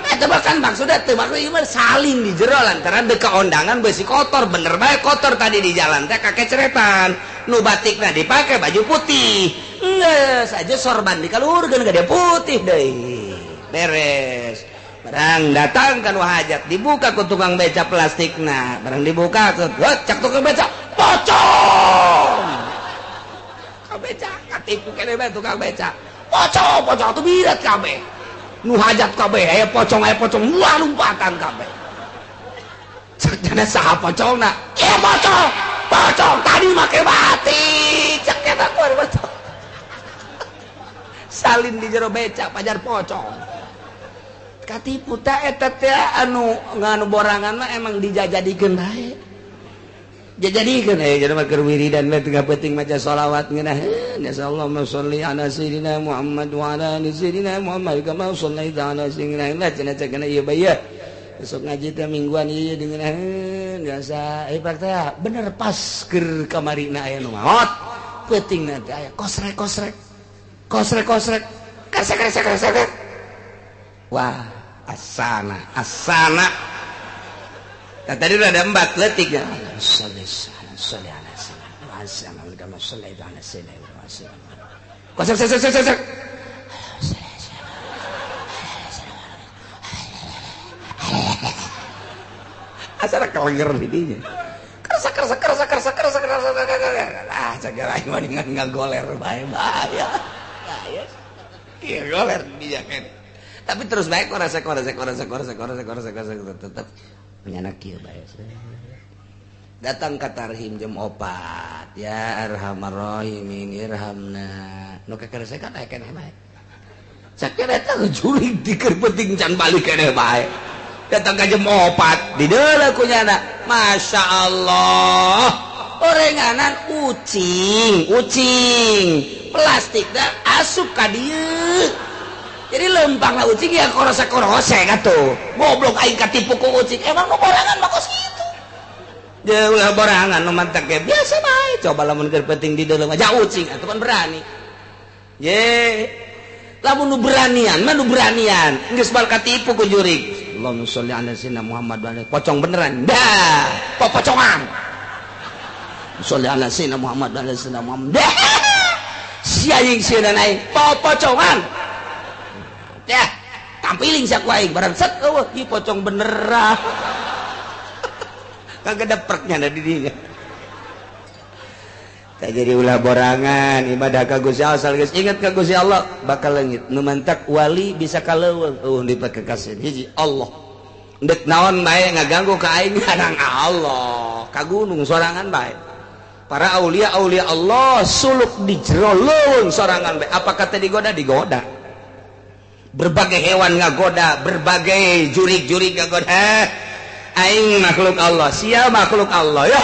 eta bahkan maksudnya teu maksud salin di jero lantaran deka ondangan besi kotor bener bae kotor tadi di jalan teh kakeceretan nu batikna dipake baju putih geus aja sorban dikaluhurkeun ka dia putih deui beres barang datang kan hajat dibuka ku tukang beca plastikna barang dibuka ku cak tukang beca pocong tukang beca katipu kene bae tukang beca pocong pocong atuh birat kabeh nu hajat kabeh aya pocong wah lompatan kabeh cek jana saha pocongna ieu pocong pocong tadi make batik cek eta ku pocong salin di jero beca pajar pocong katipu ta eta teh anu nganu borangan mah emang dijajadikeun bae jajadikeun aya jelema keur wiridan we tengah peuting maca sholawat ngeunaheun ya Allahumma sholli ala sayyidina Muhammad wa ala ali sayyidina Muhammad kama shallaita ala sayyidina Muhammad cenah cenah ieu bae ye besok ngaji teh mingguan ieu ngeunaheun biasa pak teh bener pas keur kamarina aya nu maot peutingna teh aya kosrek kosrek kosrek kosrek kresek kresek kresek. Wah, asana asana. Nah, tadi udah ada 4 letik ya. Kosrek kosrek kosrek. Asana kelenger didinya. Kerasa kerasa kerasa kerasa kerasa kerasa. Ah, cagak aing mah ngagoler bae bahaya. Bahaya. Ieu goler dia kan. Tapi terus bae korosek korosek korosek korosek korosek korosek korosek tetep nyana kieu bae. Datang ka tarhim jam 4 ya arhamar rahimin irhamna. Nu kakeresekan aya keneh bae. Sakira eta jurig di keur penting can balik keneh bae. Datang ka jam 4 di deuleu ku nyana. Masya Allah. Orenganan ucing, ucing plastik dah asup ka dieu. Jadi lempang lah ucing ya korosek-korosek atuh. Goblok aing katipu ku ucing. Emang nu borangan mah kos kitu. Dia ulah borangan nu mantak ge biasa bae. Coba lamun keur penting di dalam aja ucing atuh kan berani. Ye. Lamun nu beranian mah nu beranian. Geus bal katipu ku jurig. Allahumma sholli ala sayyidina Muhammad wa ala pocong beneran. Dah, popocongan. Sholli ala sayyidina Muhammad wa ala sayyidina Muhammad. Dah. Si aing sieun aing popocongan. Ya, tampiling sia ku aing barang set eueuh ieu pocong beneran. Kagak ada perknya ada di dinya. Tak jadi ulah borangan ibadah ka Gusti Allah asal geus ingat ka Gusti Allah bakal leungit. Nu mantak wali bisa ka leuweung eueuh dipakekaseun hiji Allah. Ndek naon bae ngaganggu ka aing kadang Allah, ka gunung sorangan bae. Para aulia aulia Allah suluk di jero leuweung sorangan bae. Apa kata digoda? Digoda. Berbagai hewan ngagoda, berbagai jurig-jurig ngagoda. Aing makhluk Allah, sia makhluk Allah. Ya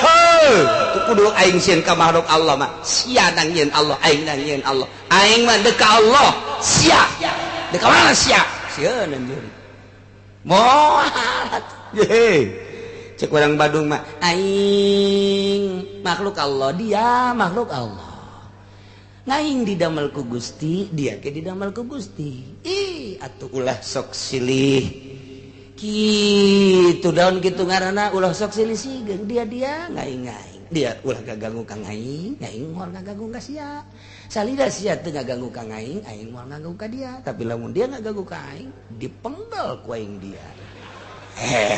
tu kudu aing sieun ka makhluk Allah mah. Sia nang nyieun Allah, aing nang nyieun Allah. Aing mah deuk ka Allah, sia. Deuk ka mana sia? Sieun jurig. Moal. Ye. Cek urang Badung mah, aing makhluk Allah, dia makhluk Allah. Ngaing didamel ku Gusti, dia ke didamel ku Gusti. Ih, atuh ulah sok silih. Kitu daun kitu ngaranna ulah sok silih sigeung dia dia ngaing-ngaing. Dia ulah gaganggu ka ngaing, ngaing moal ngaganggu ka sia. Salida sia teu ngaganggu ka ngaing, aing moal ngaganggu ka dia. Tapi lamun dia ngaganggu ka aing, dipenggal ku aing dia.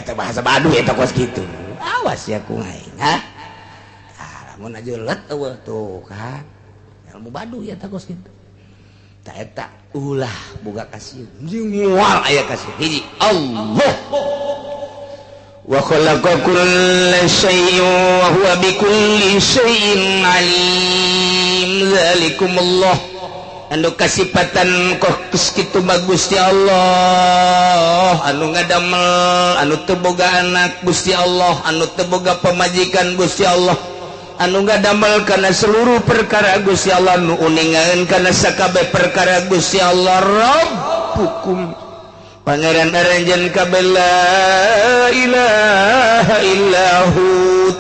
Teh bahasa Baduy eta kos kitu. Awas ya ku ngaing, ha? Ah, lamun aja let eueuh tuh kan. Ilmu Baduy ya kos kitu. Ta eta ulah boga kasieun. Moal aya kasieun. Hiji Allah. Wa khalaqa kulla syai'in wa huwa bikulli syai'in alim. Zalikumullah. Anu kasipatan kos kitu mah Gusti Allah, anu ngadamel, anu teu boga anak Gusti Allah, anu teu boga pamajikan Gusti Allah. Anu ngadamel kana seluruh perkara Gusti Allah, nu uningaeun kana sakabeh perkara Gusti Allah. Rabbukum pangeran aranjeun kabeh la ilaha illahu.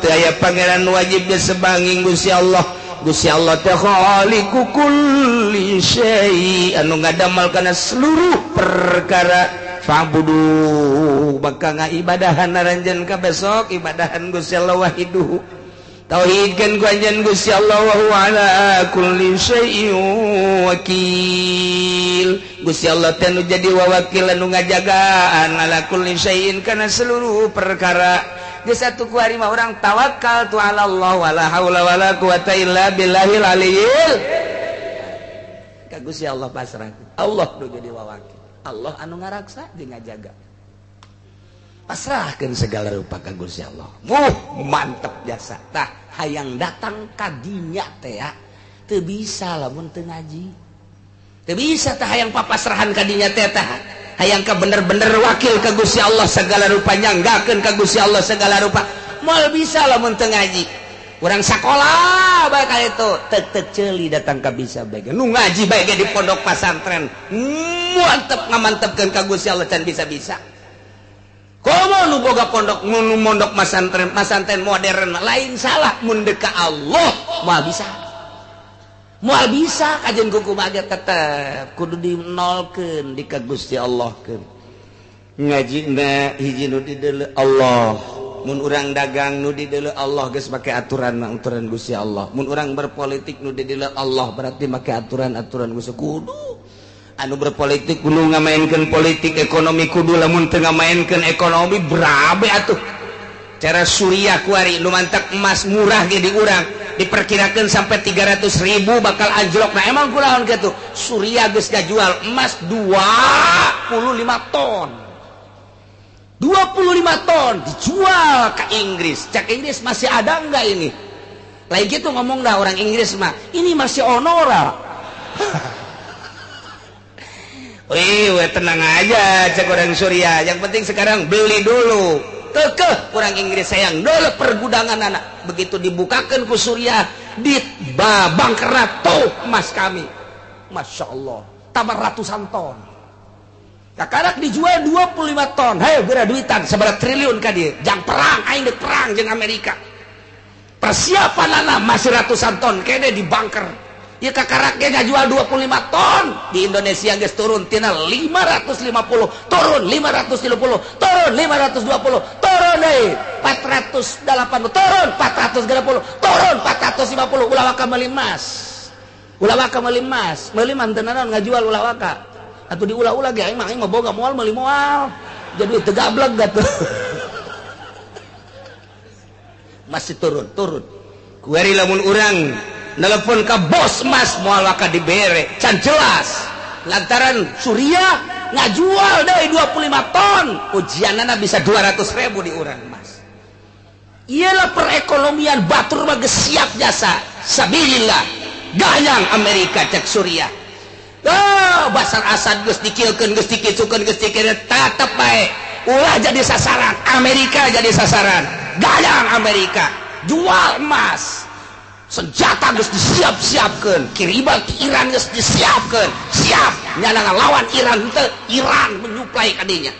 Teu aya pangeran wajib disebanging Gusti Allah. Gusti Allah teh khaliqu kulli syai, anu ngadamel kana seluruh perkara. Fa'budu maka ngaibadahan aranjeun kabeh sok ibadahan Gusti Allah wahiduhu. Tauhidkan ku anjeun Gusti Allah wa huwa ala kulli syai'in wakil. Gusti Allah teh nu jadi wawakil anu ngajagaan ala kulli syai'in kana seluruh perkara. Geus atuh ku ari mah urang tawakal tu ala Allah wala haula wala quwata illa billahil aliyil. Ka Gusti Allah pasrah. Allah nu jadi wawakil. Allah anu ngaraksa jeung ngajaga. Pasrahkeun segala rupa ka Gusti Allah. Wuh, mantep jasa. Tah hayang datang ka dinya teh ya. Teu bisa lamun teu ngaji. Teu bisa tah hayang papasrahan ka dinya teh tah. Hayang ka bener-bener wakil ka Gusti Allah segala rupa, nyanggakeun ka Gusti Allah segala rupa. Moal bisa lamun teu ngaji. Urang sakola bae ka itu, tek-tek ceuli datang ka bisa bae. Nu ngaji bae ge di pondok pasantren. Mantep ngamantepkeun ka Gusti Allah can bisa-bisa. Komo nu boga pondok nu mondok masantren, masantren modern lain salah mun deuk ka Allah moal bisa. Moal bisa kajian kuku mah tetep kudu dinolkeun di ka Gusti Allah keun. Ngajina hiji nu dideuleu Allah. Mun urang dagang nu dideuleu Allah geus make aturan aturan Gusti Allah. Mun urang berpolitik nu dideuleu Allah berarti make aturan-aturan Gusti kudu. Anu berpolitik kudu ngamainkeun politik ekonomi kudu lamun teu ngamainkeun ekonomi berabe atuh. Cara Suriah kuari nu mantak emas murah ge di urang. Diperkirakan sampai 300.000 bakal anjlok. Nah emang kunaon kitu? Surya geus ngajual emas 25 ton. 25 ton dijual ke Inggris. Cak Inggris masih ada enggak ini? Lain gitu ngomong dah orang Inggris mah. Ini masih onora. Wih, tenang aja cek orang Surya. Yang penting sekarang beli dulu. Kekeh orang Inggris sayang dulu pergudangan anak. Begitu dibukakan ku Surya di babang tuh emas kami. Masya Allah, tambah ratusan ton. Kakarak dijual 25 ton. Hei, bera duitan seberapa triliun ka dia. Jang perang, aing dek perang jeung Amerika. Persiapan anak masih ratusan ton kene di bunker. Ya kakarak ge ngajual 25 ton. Di Indonesia geus turun tina 550, turun 530, turun 520, turun deui 480, turun 430, turun 450. Ulah waka meuli emas. Ulah waka meuli emas, meuli mah teu naon ngajual ulah waka. Atuh diulah-ulah ge aing mah boga moal meuli moal. Jadi teu gableg atuh. Masih turun, turun. Kuari lamun urang nelpon ke bos emas moal waka dibere, can jelas. Lantaran Surya ngajual dari 25 ton, ujianana bisa 200.000 di urang emas. Iyalah perekonomian batur mah geus siap jasa. Sabilillah, gayang Amerika cek Surya. Oh, Basar Asad geus dikilkeun, geus dikitukeun, geus dikira tetep bae. Ulah jadi sasaran, Amerika jadi sasaran. Gayang Amerika, jual emas. Senjata geus disiap-siapkeun, kiriman ke Iran geus disiapkeun. Siap nyana ngalawan Iran teu, Iran menyuplai ka dinya.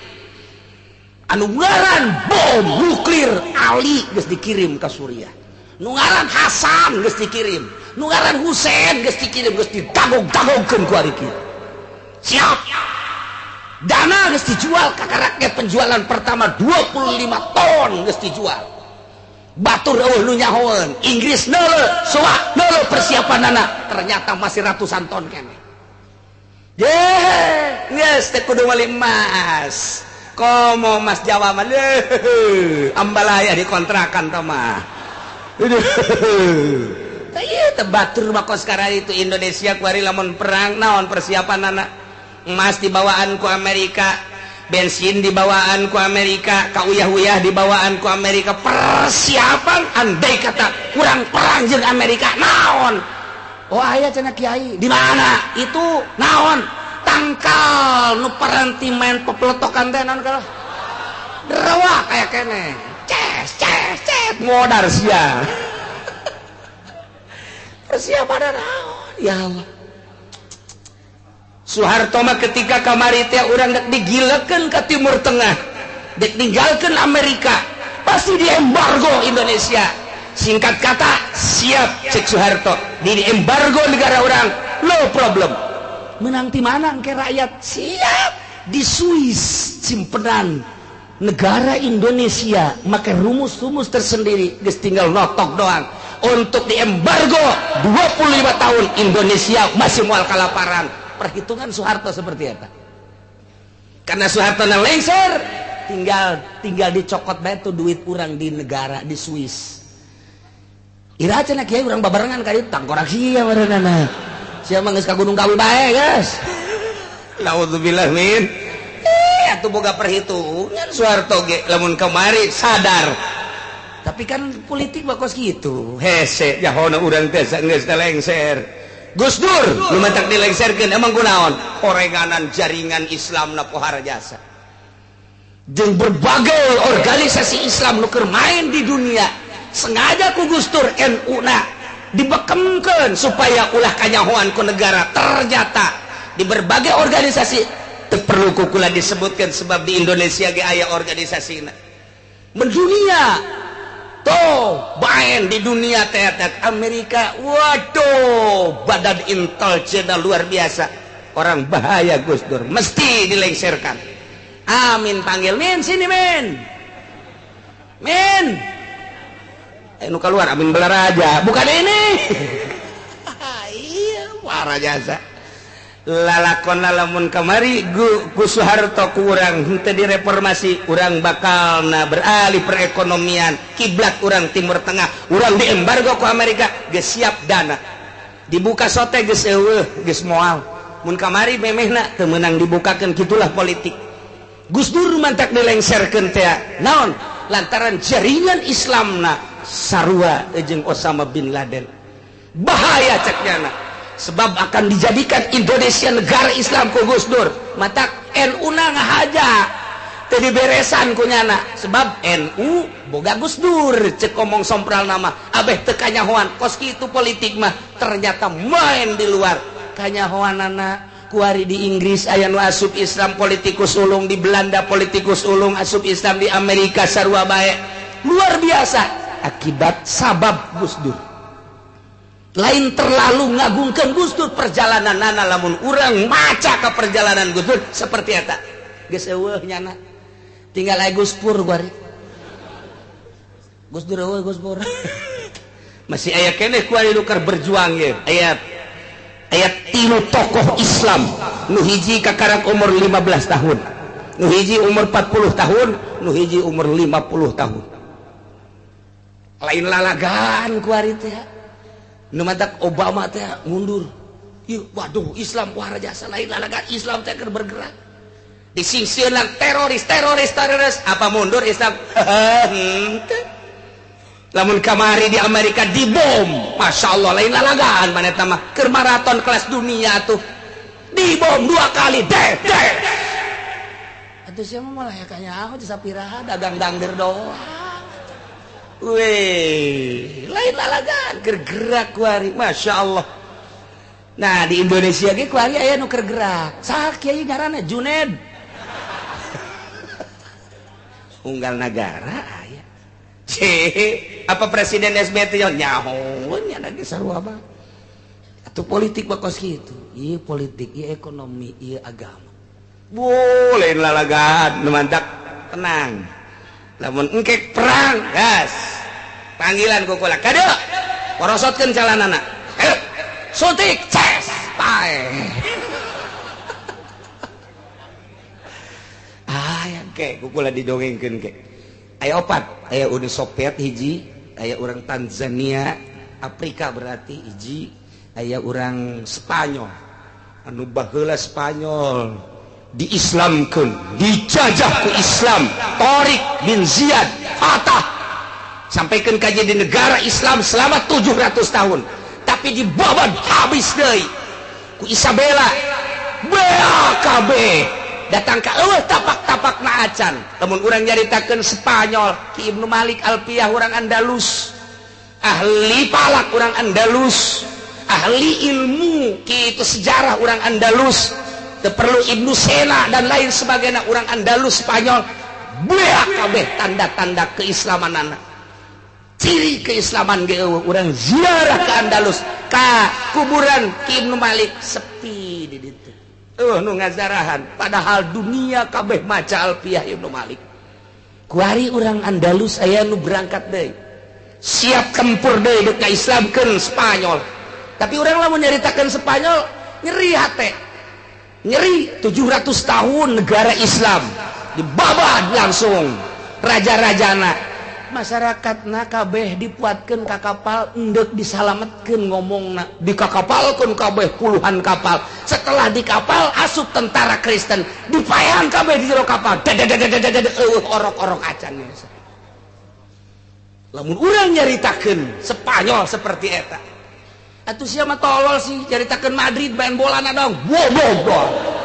Anu ngaran bom nuklir Ali geus dikirim ka Suriah. Nu ngaran Hasan geus dikirim, nu ngaran Husein geus dikirim, geus ditagog-tagogkeun ku ari kieu. Siap. Dana geus dijual kakaraknya penjualan pertama 25 ton geus dijual. Batur eueuh nu nyahoeun, Inggris neuleuh, soa neuleuh persiapanana, ternyata masih ratusan ton keneh. Ye, geus teh kudu meuli emas. Komo emas Jawa mah leuh, ambalaya dikontrakan tah mah. Tah ieu teh batur mah kos sekarang itu Indonesia kuari lamun perang naon persiapanana. Emas dibawaan ku Amerika, bensin dibawaan ku Amerika, kauyah-uyah dibawaan ku Amerika. Persiapan andai kata kurang perang jeung Amerika naon? Oh aya cenah kiai, di mana? Itu naon? Tangkal nu paranti main pepeletokan teh naon kalah? Derewa kaya keneh. Ces ces ces modar sia. Persiapan naon? Ya Allah. Soeharto mah ketika kamari teh urang dek digilekeun ka Timur Tengah, dek ninggalkeun Amerika, pasti diembargo Indonesia. Singkat kata, siap cek Soeharto, di embargo negara orang, no problem. Menang ti mana ke rakyat? Siap di Swiss simpenan negara Indonesia, make rumus-rumus tersendiri, geus tinggal notok doang. Untuk diembargo 25 tahun Indonesia masih moal kalaparan. Perhitungan Soeharto seperti apa? Karena Soeharto na lengser, tinggal dicokot bae tuh duit urang di negara di Swiss. Ira cenah kiai urang babarengan ka dieu tangkorak sia barenana. Sia mah geus ka Gunung Kawi bae, guys. Naudzubillah min. Atuh boga perhitungan Soeharto ge lamun kamari sadar. Tapi kan politik mah kos kitu. Hese jahona urang teh geus lengser. Gus Dur nu matak dilengserkeun emang kunaon? Horenganan jaringan Islam na pohara jasa. Jeung berbagai organisasi Islam nu keur main di dunia, sengaja ku Gus Dur NU na dibekemkeun supaya ulah kanyahoan ku negara. Ternyata di berbagai organisasi teu perlu ku kula disebutkeun sebab di Indonesia ge aya organisasina. Mendunia tuh main di dunia teater Amerika, waduh badan intelijen luar biasa, orang bahaya Gus Dur mesti dilengserkan. Amin panggil min sini min, min, nu keluar amin belaraja, bukan ini. Iya parah jasa. Lalakon lamun kamari ku Soeharto ku urang henteu direformasi, urang bakalna beralih perekonomian, kiblat urang Timur Tengah, urang diembargo ku Amerika, geus siap dana. Dibuka sote geus eueuh, geus moal. Mun kamari memehna teu meunang dibukakeun, kitulah politik. Gus Dur mantak dilengserkeun teh. Naon? Lantaran jaringan Islamna sarua jeung Osama bin Laden. Bahaya cek nyana. Sebab akan dijadikan Indonesia negara Islam ku Gus Dur. Matak NU na ngahaja teu diberesan ku nyana. Sebab NU boga Gus Dur cek omong sompral nama abeh teu kanyahoan kos kitu politik mah ternyata main di luar kanyahoanana. Kuari di Inggris aya nu asup Islam politikus ulung, di Belanda politikus ulung asup Islam, di Amerika sarua bae. Luar biasa akibat sabab Gus Dur. Lain terlalu ngagungkeun Gus Dur perjalanan nana, lamun urang maca ka perjalanan Gus Dur seperti eta. Geus eueuh nyana. Tinggal aya Gus Pur kuari. Gus Dur eueuh Gus Pur. Masih aya keneh kuari nu keur berjuang ye. Aya 3 tokoh Islam. Nu hiji kakarak umur 15 tahun. Nu hiji umur 40 tahun, nu hiji umur 50 tahun. Lain lalagan kuari teh. Nu matak Obama teh mundur. Ieu waduh Islam wah jasa lain lalagan Islam teh keur bergerak. Disingsieunan teroris teroris teroris apa mundur Islam? Henteu. Lamun kamari di Amerika dibom, Masya Allah lain lalagan mana eta mah keur maraton kelas dunia tuh. Dibom 2 kali deh deh. Atuh sia mah malah kanyaho sapiraha dagang dangder doang. Weh, lain lalagan keur gerak kuari, Masya Allah. Nah di Indonesia ge kuari aya nu keur gerak. Saha kiai ngaranna Juned. Unggal nagara aya. Apa Presiden SBY teh nyaho nya lagi sarua mah. Atuh politik mah kos kitu. Ieu politik, ieu ekonomi, ieu agama. Boleh lalagan nu mantak tenang. Lamun engkek perang, gas. Panggilan ku kula. Kade. Porosotkeun calanana. Ayo. Suntik, ces, pae. Aya ke ku kula didongengkeun ke. Aya opat, aya Uni Soviet hiji, aya urang Tanzania, Afrika berarti hiji, aya urang Spanyol. Anu baheula Spanyol diislamkeun, dijajah ku Islam, Tariq bin Ziyad Fatah. Sampaikan kaji di negara Islam selama 700 tahun. Tapi dibabat habis deui ku Isabella. BAKB datang ka eueuh tapak-tapak na acan. Lamun urang nyaritakeun Spanyol, Ki Ibnu Malik Alpiyah urang Andalus, ahli palak urang Andalus, ahli ilmu kitu sejarah urang Andalus, teu perlu Ibnu Sena dan lain sebagainya urang Andalus Spanyol. BAKB tanda-tanda keislamanana. Ciri keislaman ge eueuh urang ziarah ke Andalus, ka kuburan Ki Ibnu Malik sepi di ditu. Nu ngazarahan padahal dunia kabeh maca Alpiyah Ibnu Malik. Kuari urang Andalus aya nu berangkat deui. Siap tempur deui deuk ngaislamkeun Spanyol. Tapi urang lamun nyaritakeun Spanyol nyeri hate. Nyeri 700 tahun negara Islam dibabad langsung raja-rajana. Masyarakatna kabeh dipuatkeun ka kapal endek disalametkeun ngomongna dikakapalkeun kabeh puluhan kapal. Setelah di kapal asup tentara Kristen dipaehan kabeh di jero kapal. Eueuh orok-orok acan. Lamun urang nyaritakeun Spanyol seperti eta. Atuh sia mah tolol sih nyaritakeun Madrid main bola na dong. Bodoh.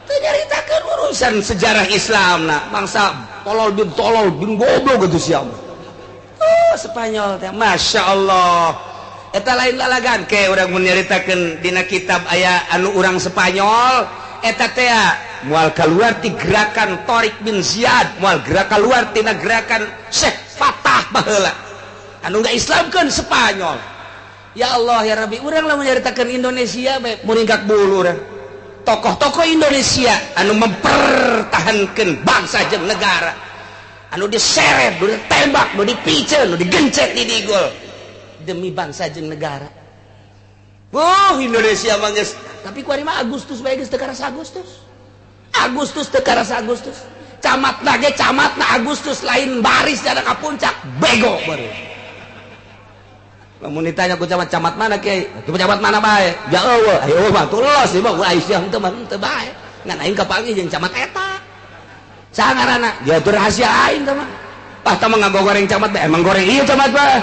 Teu nyaritakeun urusan sejarah Islam na bangsa tolol bin goblok gitu siapa. Oh, Spanyol teh Masya Allah. Eta lain lalagan ke urang mun nyaritakeun dina kitab aya anu urang Spanyol eta teh moal kaluar ti gerakan Tariq bin Ziyad, moal gerak kaluar tina gerakan Syekh Fatah baheula. Anu ngaislamkeun Spanyol. Ya Allah ya Rabbi, urang lamun nyaritakeun Indonesia bae muringkak bulu urang. Tokoh-tokoh Indonesia anu mempertahankan bangsa jeung negara anu diseret, nu ditembak, nu dipiceun, nu digencet di digol demi bangsa jeung negara. Wuh, Indonesia mah geus Tapi kuari mah Agustus bae geus teu karasa Agustus. Agustus teu karasa Agustus. Camat lagi camat na Agustus lain baris ada ka puncak bego baru. Lamun ditanya ku camat, camat mana kiai? Ku camat mana bae? Ja eueuh, ayo mah tulos ieu mah Aisyah henteu mah henteu bae. Ngan aing kapanggih jeung camat eta. Saha ngaranna? Ya teu rahasia aing teh mah. Ah tah mah ngagoreng camat bae, emang goreng ieu camat bae.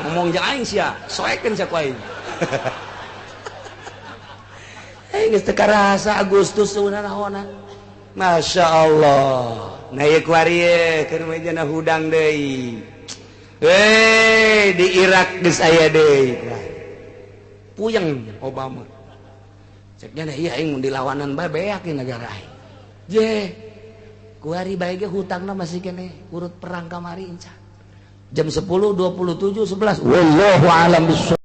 Ngomong jeung aing sia, soekeun sia ku aing. Aing geus teu karasa Agustus seunana. Masya Allah. Nah ieu kuari keur mah hudang deui. Hei, di Irak geus aya deui. Puyeng Obama. Ceknya nah iya aing mun dilawanan bae beak di negara aing. Je. Kuari bae ge hutangna masih keneh urut perang kamari encan. Jam 10.27.11. Wallahu a'lam bissawab.